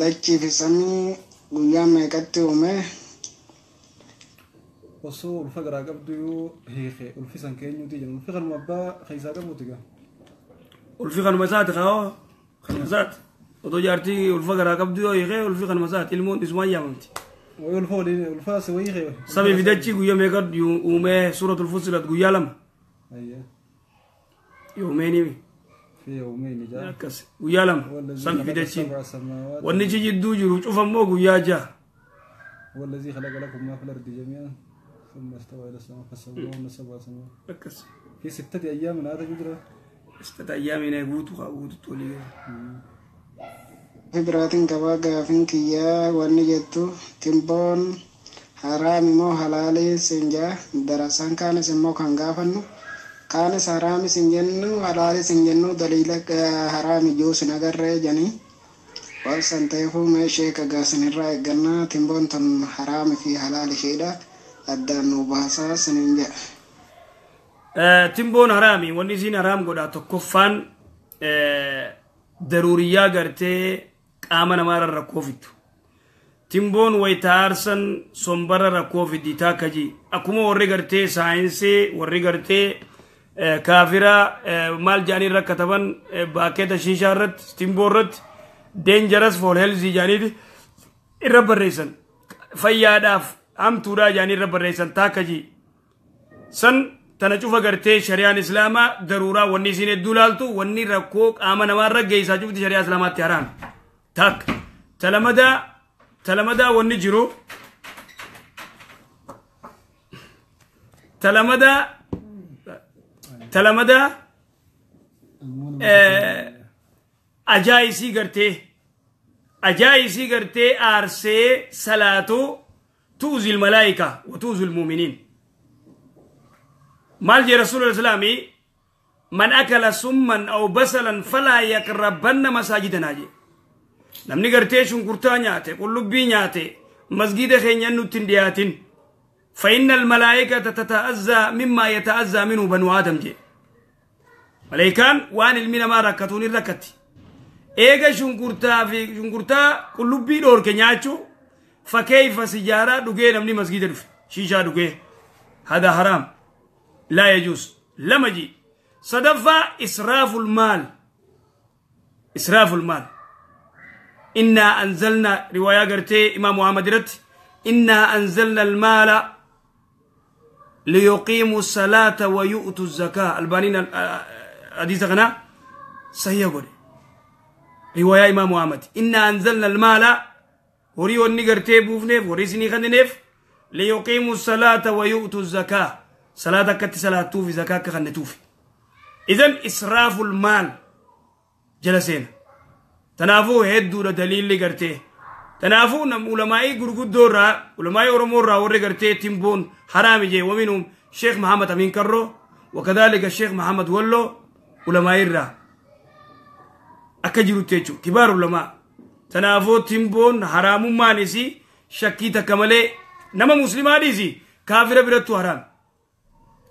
dachii fi samii guyyaa meeqatti uume? Osoo ulfa garaa qabdu yoo hiike ulfi san keenyuuti jenna, ulfi kanuma abbaa keessaa qabuuti gaa. Ulfi kanuma isaati kaa'oo, kanuma isaati. Otoo jaartii ulfa garaa qabdu yoo hiike ulfi kanuma isaati, ilmoon isumaan yaamamti. Wayi ulfa waliin ulfa si wayii hiike. Samii fi dachii guyyaa meeqa uumee? Suuratul Fussilat, guyyaa 2. Ayyee. Yoomeenii. في يومين jaa. Akkas, guyyaa 2 samii fi dachiin. Wanni ci jidduu jiru cufa immoo guyyaa 6. هو الذي خلق لكم ما في الأرض جميعا ثم استوى إلى السماء فسواهن سبع سماوات akkas في 6 أيام هذا جدرة. 6 أيام guutuu haa guututti walii gala. Fi biraatiin qabaa. Gaafin kiyyaa wanni jettu, timboon haraami moo halaalii siin jaa? Darasaan kaanis immoo kan gaafannu Kaanis haraamis hin jennu halaalis hin jennu daliila haraami jiruus hin agarree jedhanii. Waan san ta'eefuu mee sheeka gaasinirraa eeggannaa timboon tun haraami fi halaal isheedha addaan nu baasaa siniin jedha. Timboon haraami wanni isiin haraam godhaa tokkoffaan daruuriyyaa gartee qaama namaarra rakkoo fiddu. Timboon wayita aarsan sombarra rakkoo fiddi taakka ji. Akkuma warri gartee saayinsii warri gartee kaafira maal jedhanii irra kataban baakkeeta shiishaa irratti timboo irratti dangerous for health jedhaniiti irra barreessan. Fayyaadhaaf hamtuudhaa jedhanii irra barreessan taakka ji. San tana cufa gartee shari'aan islaamaa daruuraa wanni isiin hedduu laaltu wanni rakkoo qaama namaarra geessaa cufti shari'aa islaamaatti haraam. Takka. Talamadaa wanni jiru talamadaa ajaa'isii gartee aarsee salaatu tuuzil malaayika wa tuuzil muuminiin. Maal jee rasuul islaamii man akala summan aw basalan falaa yaqrabanna masaajidanaa jee. Namni gartee shunkurtaa nyaate qullubbii nyaate masgida keenya nutti hin dhiyaatin. فإن الملائكة تتأذى مما يتأذى منه بنو آدم جي. ملائكان وان المنا ما ركتون الركتي. إيجا شنكرتا في شنكرتا قلوبي دور كنياتشو فكيف سيجارة دوجي نمني مسجد رف شيشة دوجي هذا حرام لا يجوز لما جي صدفة إسراف المال إسراف المال. إنا أنزلنا رواية قرتي إمام محمد رت إنا أنزلنا المال ليقيموا الصلاة ويؤتوا الزكاة. البانين حديث غنا صحيح يقول رواية إمام محمد إنا أنزلنا المال هوري ونقرتي بوفنيف هوري سني خندنيف ليقيموا الصلاة ويؤتوا الزكاة. صلاة كت صلاة توفي زكاة كخنتوفي. إذن إسراف المال جلسين تنافو هدو دليل لقرتي تنافو نم علماء غرغدورا علماء أورمورا ورقرتي تيمبون حرام جي ومنهم شيخ محمد أمين كرو وكذلك الشيخ محمد ولو علماء الرا أكجرو تيجو كبار علماء تنافو تيمبون حرام مانسي شكي تكمله نما مسلمانيسي كافر برتو حرام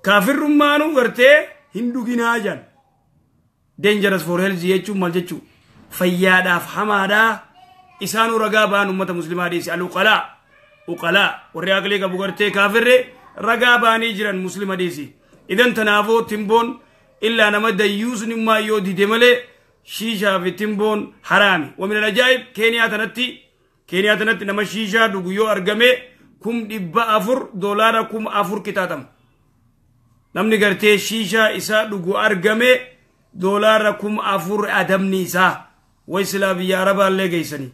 كافر رمانو غرتي هندو جناجان dangerous for health يجو مال جچو فيادا فحمادا إسانو رقابان أمة مسلمة ديس الوقلاء وقلاء والرياقلي قبو كافر رقابان يجران مسلمة ديسي. إذن تنافو تنبون إلا نمد يوزن ما يودي دمالي شيشة في تنبون حرامي. ومن العجائب كينيا تنتي نما شيشة دوغيو أرقمي كم دبا أفر دولار كم أفر كتاتم نمني قرتي شيشة إسا دوغو أرقمي دولار كم أفر أدم نيسا ويسلا بيا عربا اللي جيسني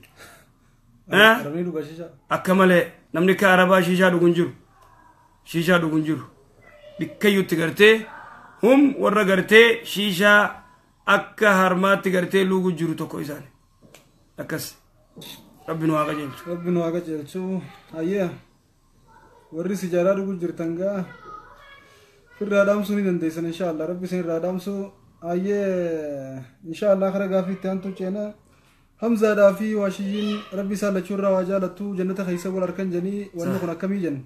ها أكمله نمني كعربا شيشة دوغنجر شيشة دوغنجر بكيو تقرتي هم ورا قرتي شيشة أكا هرمات تقرتي لوغو جرو توكو إساني أكس ربنا واقع جلسو ربنا واقع جلسو أيه وري سجارة دوغو جرتنغا في الرادام سوني دنديسن إن شاء الله ربي سين الرادام سو أيه إن شاء الله خير غافي تانتو چينا حمزة دافي واشيين ربي سالة شورا وجالتو جنة خيسة والأركان جني وأنه كمي جن.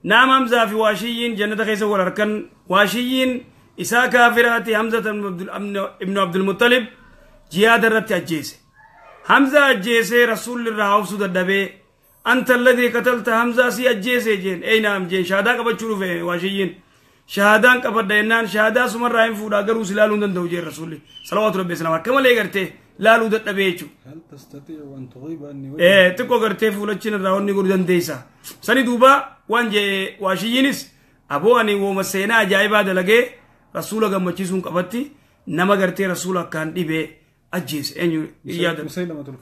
نعم حمزة في واشيين جنة خيسة والأركان واشيين إسا كافراتي حمزة ابن عبد المطلب جهاد الرت أجيسه حمزة أجيسه رسول الله أوسود الدبي أنت الذي قتلت حمزة سي أجيسه جين أي نعم جين شهادة قبل شروفه واشيين شهادان قبل دينان شهادة سمر رايم فودا غروس لالون دندو جين رسولي صلوات ربي سلامه كما لي غرتي لالو ددبيچو هل تستطيع أن تغيب عني إيه تكو غرتي فولچين راوني غور دنديسا سني دوبا وانجي واشيينس أبو أني ومسينا جايبا دلگه رسول غمچيسون قبتي نما غرتي رسول كان ديبه أجيس أنيو إياد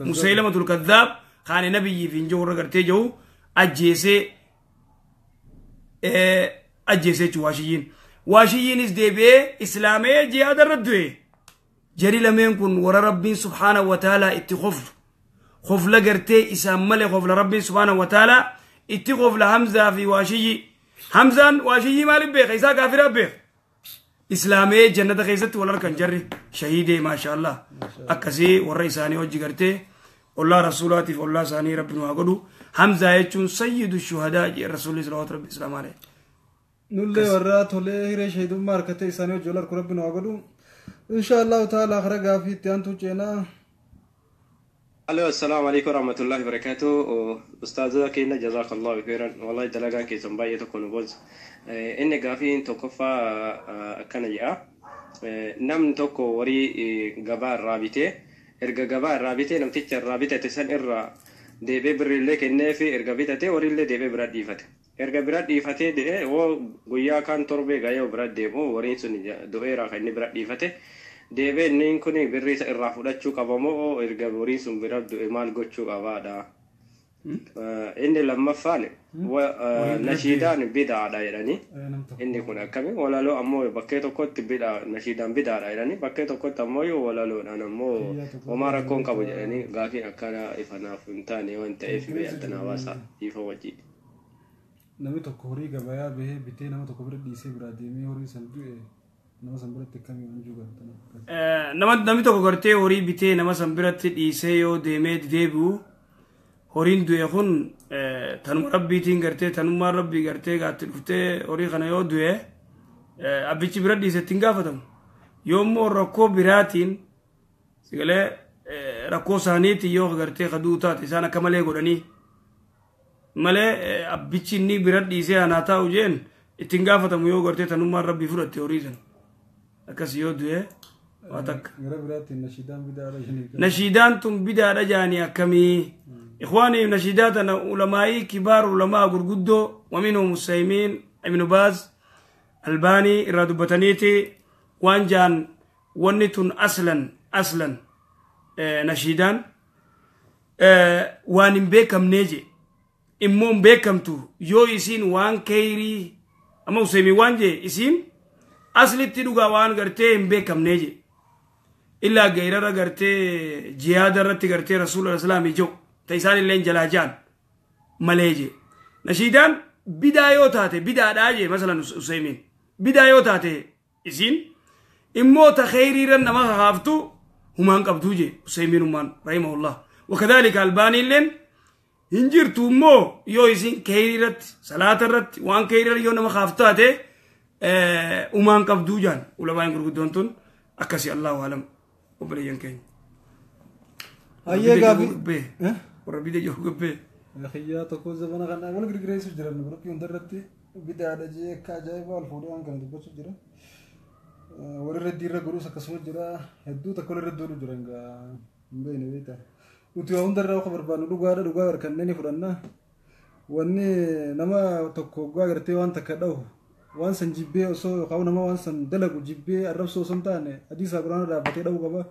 مسيلمة الكذاب خان نبي في جور غرتي جو أجيسه أجيسه واشيين واشيينس ديبه إسلامي جهاد الردوه جري لمن كن ورا ربي سبحانه وتعالى اتخف خف لغرتي إسام ملي خف لربي سبحانه وتعالى اتخف لحمزة في واشي حمزة واشي مالي بيخ إسا كافر بيخ Islaamee jannata keessatti wal harkan jarri shahiidee maashaallah akkasii warra isaanii hojii gartee ollaa rasuulaatiif ollaa isaanii rabbi nu haa godhu. Hamzaa jechuun sayyidu shuhadaa jedhe rasuulli salawaatu rabbi islaamaa alayhi. Nullee warra tolee hiree shahiidummaa harkatee isaanii hojii wal harku rabbi nu haa godhu. Insha Allahu ta'ala karaa gaafii itti aantu ceenaa. Alo, assalamu alaikum warahmatullahi wabarakatuh. Ustaazota keenya jazakallahu khairan. Wallahi dalagaan keessan baay'ee tokko nu boonsa. Inni gaafiin tokkoffaa akkana jedha. Namni tokko horii gabaa irraa bitee erga gabaa irraa bitee namticha irraa bitate san irraa deebee birriillee kenneefi erga bitate horiillee deebee bira dhiifate. Erga bira dhiifatee de'ee hoo guyyaa kaan torbee gayee bira deemu horiin sun du'eeraa kan inni bira dhiifate. Deebee inni kun birrii isa irraa fudhachuu qaba moo erga horiin sun bira du'e maal gochuu qabaadha? Inni lammaffaan nashiidaan bidaadha jedhanii. Inni kun akkami walaloo ammoo bakkee tokkotti bid'a nashiidaan bidaadha jedhanii bakkee tokkotti ammoo walaloodhaan ammoo homaa rakkoon qabu jedhanii gaafiin akkana ifanaaf hin taane waan ta'eef beeyattan hawaasa dhiifa wajjin. Namni tokko horii gabayaa bahee bitee nama tokko bira dhiisee biraa deemee horii san du'e nama san biratti akkamii waan jiru gaafatan. Namni tokko gartee horii bitee nama san biratti dhiisee yoo deemee deebi'u horiin du'e kun tanuma rabbiitiin gartee tanummaan rabbii gartee gaatti dhuftee horii kana yoo du'e abbichi bira dhiise ittiin gaafatamu. Yoo immoo rakkoo biraatiin sigalee rakkoo isaaniitiin yoo gartee kaduu taate isaan akka malee godhanii malee abbichi inni bira dhiisee anaa taa'u jeen ittiin gaafatamu yoo gartee tanummaan rabbii fudhatte horii sana. Akkas yoo du'e waa takka. Gara biraatiin nashiidaan bidaadha jedhanii. Nashiidaan tun bidaadha jedhanii akkamii? Ikhwaanii nashiidaa tana ulamaa'ii kibaar ulamaa gurguddoo waminhum Usaymiin Ibnu Baaz Albaanii irraa dubbataniiti waan jaan wanni tun aslan nashiidaan waan hin beekamnee je immoo hin beekamtu yoo isiin waan kayrii amma Usaymiin waan jee isiin aslitti dhugaa waan gartee hin beekamnee je illaa gayrara gartee jihaada irratti gartee rasuula islaamii jiru ta isaan illee jalaa jaan malee je nashiidaan bidaa yoo taate bidaadhaa je masalan Usaymiin bidaa yoo taate isiin immoo ta khayriirra nama kakaaftu humaan qabduu je Usaymiinummaan rahimahullah wakadhalika Albaanii illeen hin jirtu immoo yoo isiin khayriirratti salaata irratti waan khayriirra yoo nama kaaftu taate umaan qabduu jaan ulamaan gurguddoon tun akkasi Allahu alam obboleeyyan keenya. Ayyee gaafii. Warra bida jiru gabbee. Xiyyaa tokko zabana kana wal girgireessu jiran biratti hundarratti bidaadha jee akka ajaa'ibaa wal fuudhee waan kana dubbachuu jira. Walirra diirra godhus akkasuma jira hedduu takka walirra doolu jiran gaa hin beekne beektaa. Nuti waa hundarraa akka barbaadnu dhugaadha dhugaa harkannee ni fudhanna. Wanni nama tokko dhugaa gartee waan takka dhahu waan san jibbee osoo yookaan nama waan san dalagu jibbee arrabsoo osoo hin taane hadiisa quraana dhaabbatee dhahuu qaba.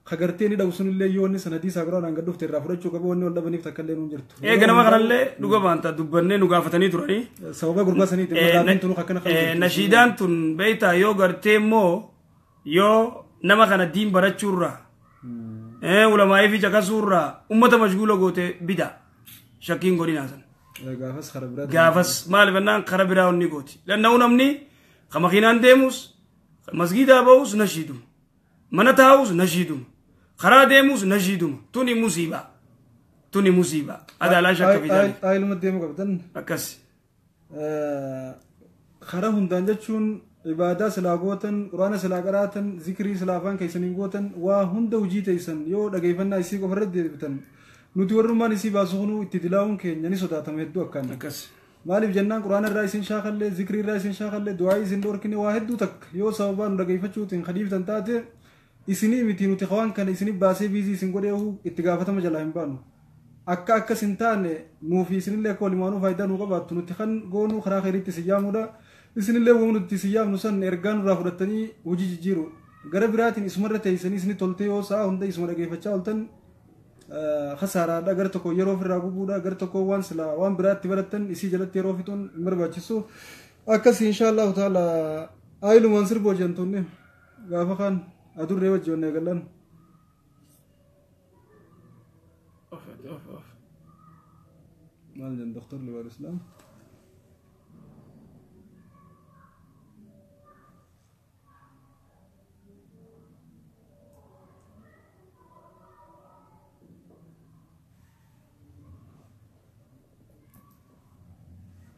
Kagartee ni dhahu sunillee yoo inni san hadiisa quraanaan gad dhufte irraa fudhachuu qaba wanni wal dhabaniif takka illee nuun jirtu. Eega nama kanallee dhuga baanta dubbannee nu gaafatanii turanii. Sababa gurbaa saniiti gaafiin tunu akkana kan. Nashiidaan tun beektaa yoo gartee immoo yoo nama kana diin barachuurraa ulamaa'ii fi caqasuurraa ummata mashguula goote bida shakkiin godhinaa sana. Gaafas kara biraa. Gaafas maaliif jennaan kara biraa onni gooti. Lanna'uu namni ka makiinaan deemus masgiidaa ba'us nashiiduma. Mana taa'us nashiiduma. Karaa deemus nashiiduma. Tuni musiibaa. Tuni musiibaa. Adaalaa shakka fidaani. Aayiluma deemu qabdan. Akkas. Karaa hundaan jechuun ibaadaa silaa gootan, quraana silaa qaraatan, zikrii silaa afaan keessaniin gootan, waa hunda hojii teessan yoo dhageeffannaa isii qofa irratti deebitan nuti warrummaan isii baasu kunuu itti dilaa'uun keenya ni sodaatama hedduu akkaan. Akkas. Maaliif jennaan quraana irraa isin shaakallee, zikrii irraa isin shaakallee, du'aa isin dhorkine waa hedduu takka yoo sababaa nu dhageeffachuutiin kadiiftan taate isinii miti nuti waan kana isinii baasee biizii isin godhee itti gaafatama jalaa hin baanu. Akka akkas hin taane nuufi isinillee akka walimaanuu faayidaa nuu qabaattu nuti kan goonuu karaa khayriitti isin yaamuudha. Isinillee waan nuti isin yaamnu san ergaa nurraa fudhattanii hojii jijjiiru. Gara biraatiin isumarra teessanii isinii toltee yoo sa'a hunda isuma dhageeffachaa ooltan khasaaraadha. Gara tokko yeroo ofirraa gubuudha. Gara tokko waan silaa waan biraatti barattan isii jalatti yeroo fixuun hin barbaachisu. Akkasii insha Allahu ta'ala aayilumaan sirba hojjantoonni gaafa kaan adurree wajji onnee galan. Maal jedhan Doktor Liwaal Islaam?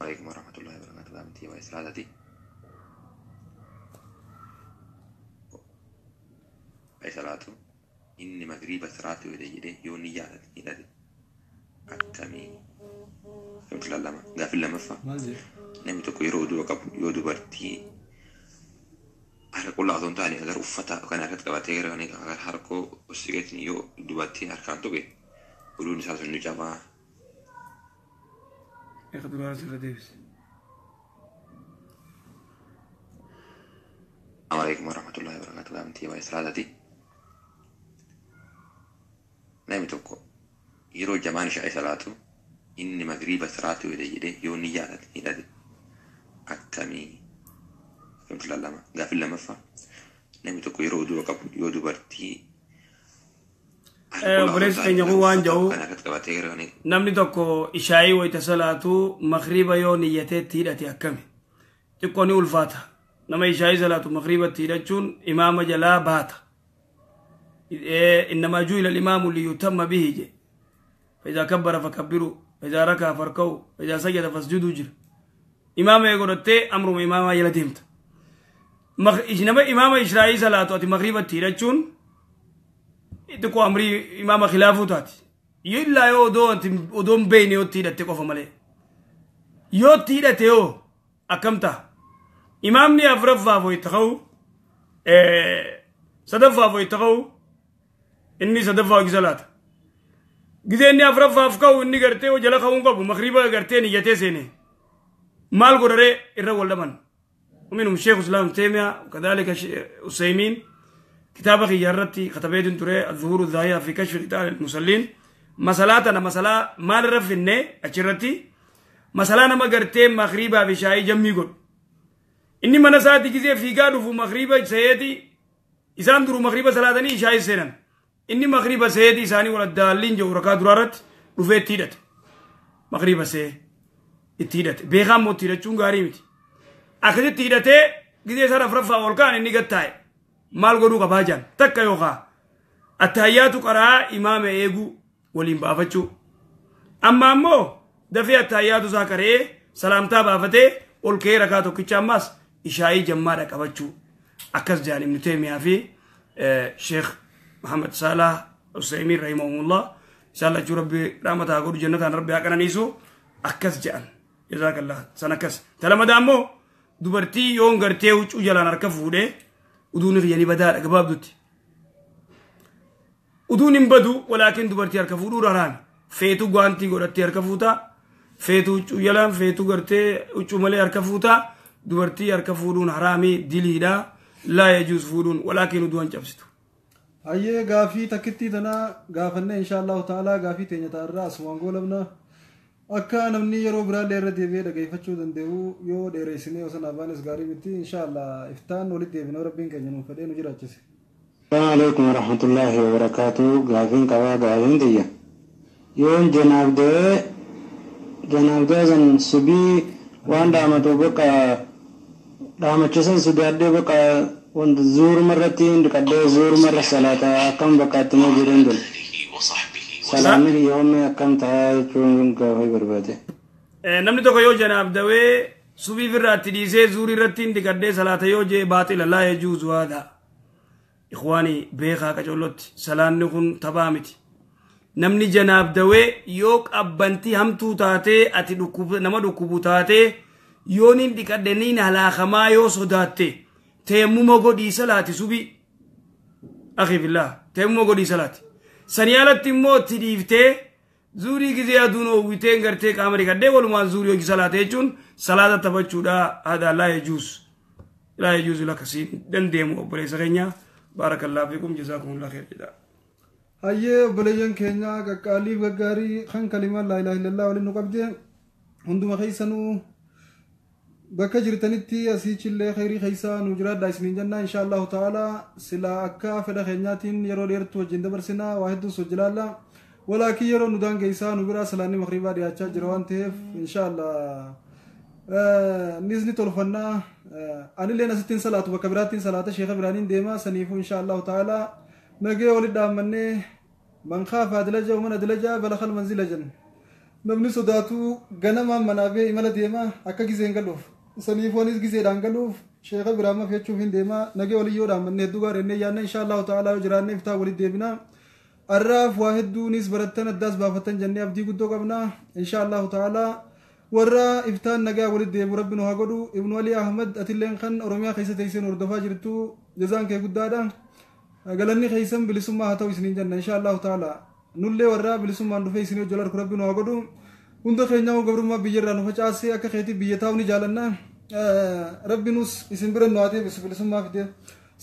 Alaikum warahmatullahi wabarakatuh. Gaafii waa'ee salaataati. Waa'ee salaatu inni magriiba salaatu yoo jedhee yoo ni yaadate hidhate akkamii akkamitti ilaalama? Gaafii lammaffaa namni tokko yeroo oduu qabu yoo dubartii harka qullaa osoo hin taane agar uffata kan harkatti qabatee gara harkoo siqeetiin yoo dubartii harkaan tuqe oduun isaa sun ni cabaa. Eeqa duraa asirra deebise. Assalamu alaikum warahmatullahi wabarakatuh. Gaafii waa'ee salaataati. Namni tokko yeroo jamaan ishaa salaatu inni magriiba salaatu yoo jedhee yoo ni yaadate hidhate akkamii akkamitti ilaalama? Gaafii lammaffaa namni tokko yeroo oduu qabu yoo dubartii Obboleessi keenya kun waan jedhu kan harkatti qabatee gara namni tokko ishaayii wayita salaatu magriiba yoo niyyateetti hidhate akkami? Xiqqoo ni ulfaata. Nama ishaayii salaatu magriibatti hidhachuun imaama jalaa baata. إنما جعل الإمام ليتم به جي. فإذا كبر فكبروا، فإذا ركع فاركعوا، فإذا سجد فاسجدوا جر. إمام يقول أمر إمام يلا ديمت. إنما إمام إسرائيل صلاة أتي مغرب تيرجون تكو أمري إمام خلافه تاتي. يلا يو دو أدوم بين يو تيرة تكو فمالي. يو تيرة تيو أكمتا. إمامني أفرف فاو يتخو صدف فاو يتخو inni sadaffaa hojii salaata. Gizee inni afuraffaaf ka'u inni gartee jala ka'uun qabu magriiba gartee niyyatee seene. Maal godharee irra wal dhaban. ومنهم الشيخ الإسلام تيمية وكذلك أسيمين كتابة خيارتي كتبت ترى الظهور الظاهرة في كشف قتال المصلين مسألة مسألة مال رفنة أشرتي مسألة ما قرتي مغربة بشاي جمي قل إني من ساعتي كذي في قالوا في مغربة سيدي إذا درو مغربة صلاة شاي سنن إني مغربة سيدي ساني ولا الدالين جو ركعة درارت رفيت تيدت مغربة سي تيدت بيغام مو تيدت شو غاريمتي أخذت تيدته كذي صار فرفا والكان إني قطعي مال قدو كباجان تك يوخا التحيات قراء إمام إيجو ولين بافتشو أما مو دفع التحيات ساكري سلامتا بافته والكي ركعتو كيشاماس إشاي جمارة كباتشو أكس جان ابن تيمية في شيخ محمد صالح عثيمين رحمه الله إن شاء الله جو ربي رحمته أقول جنة ربي أكنا نيسو أكس جان جزاك الله سنكس تلما دامو dubartii yoon gartee huccuu jalaan harka fuudhee uduun riyyanii badaadha gabaabdutti. Uduun hin badu walaakin dubartii harka fuudhuu raraame. Feetu gaantii godhattee harka fuutaa, feetu huccuu jalaan, feetu gartee huccuu malee harka fuutaa, dubartii harka fuudhuun haraamii diliidha. Laa yajuus fuudhuun walaakin uduu hin cabsitu. Hayyee gaafii takkittii tanaa gaafannee insha Allahu ta'ala gaafii teenya ta'arraa asumaan goolabna. Akka namni yeroo biraallee irra deebi'ee dhageeffachuu danda'u yoo dheeressinee osoo abaanis gaarii miti inshallah iftaan walitti deebinee rabbiin keenya nuuf fedhee nu jiraachise. Assalamu alaikum warahmatullahi wabarakatuh. Gaafiin qabaa gaafiin tiyya. Yoon janaabdee san subii waan dhaamatu bakka dhaamachiisan sodaadhee bakka wanta zuuruma irratti dhiqadhee zuuruma irra salaata akkam bakka itti moo jedheen ture. Salaamni yoomii akkam ta'aa jechuun gaafii barbaade. Namni tokko yoo janaabdawee subii irratti dhiisee zuurii irratti dhiqadhee salaata yoo jee baaxila laa yajuuzu haadha. Ikhwaani beekaa qacollotti salaanni kun taphaa miti. Namni janaabdawee yoo qabbantii hamtuu taatee ati nama dhukkubu taatee yoo niin dhiqadhe niin halaakamaa yoo sodaatte teemmuma godhii salaati subii. Akhi billah teemmuma godhii salaati. Saniyaalatti immoo itti dhiiftee zuurii gizee aduun oowwiteen gartee qaama dhiqadhee walumaan zuurii hojii salaata jechuun salaata taphachuudha haadha laa yajuus. Laa yajuusu lakkasiin dandeemu obboleessa keenya baarakallahu fiikum jazaakumullahu khayr jedha. Hayyee obboleeyyan keenya qaqqaaliif gaggaarii kan kalimaan laa ilaaha illallah waliin nu qabde hunduma keessanuu bakka jirtanitti asiichillee khayrii keessaa nu jiraadha isiniin jenna insha Allahu ta'ala sila akka fedha keenyaatiin yeroo dheertuu wajjin dabarsinaa waa hedduun sojjilaalla walaakin yeroo nu daangeessaa nu biraa salaanni magriibaa dhiyaachaa jira waan ta'eef insha Allah nisni tolfannaa anilleen asittiin salaatu bakka biraattiin salaata sheekha biraaniin deema saniifuu insha Allahu ta'ala nagee walit dhaammannee man khaafa adlaja waman adlaja balagha almanzila jenna. Namni sodaatu ganamaan manaa ba'ee imala deema akka gizeen galuuf. Saniifoonis gizeedhaan galuuf sheeka biraa mafechuuf hin deema. Nagee waliyyoo dhaammanne hedduu gaarinnee yaadna insha Allahu ta'ala yoo jiraanne iftaa walitti deebina. Arraaf waa hedduunis barattan addaas baafatan jennee abdii guddoo qabna insha Allahu ta'ala. Warra iftaan nagaa walitti deebu rabbi nu haa godhu. Ibnu Ali Ahmad atilleen kan Oromiyaa keessa teessee nu hordofaa jirtu jazaan kee guddaadha. Galanni keessan bilisummaa haa ta'u isiniin jenna insha Allahu ta'ala. Nullee warra bilisummaan dhufee isinii hojii arku rabbi nu haa godhu. Hunda keenyaa gabrummaa biyyarraa nu facaasee akka keetii biyya taa'u ni jaalanna. Rabbi nus isin bira nu haa deebisu bilisummaa fidee.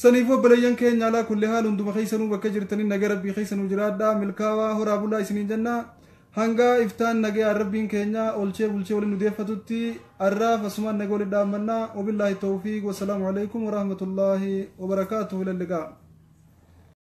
Saniifuu obboleeyyan keenya alaa kulli haal hunduma keessanuu bakka jirtanii nagaa rabbii keessanuu jiraadhaa milkaawaa horaa bulaa isiniin jenna. Hanga iftaan nagaa rabbiin keenya olchee bulchee waliin nu deeffatutti arraaf asumaan nagaa waliin dhaammannaa. Wabillaahi tawfiiq wassalaamu alaikum warahmatullaahi wabarakaatuhu ilalliqaa.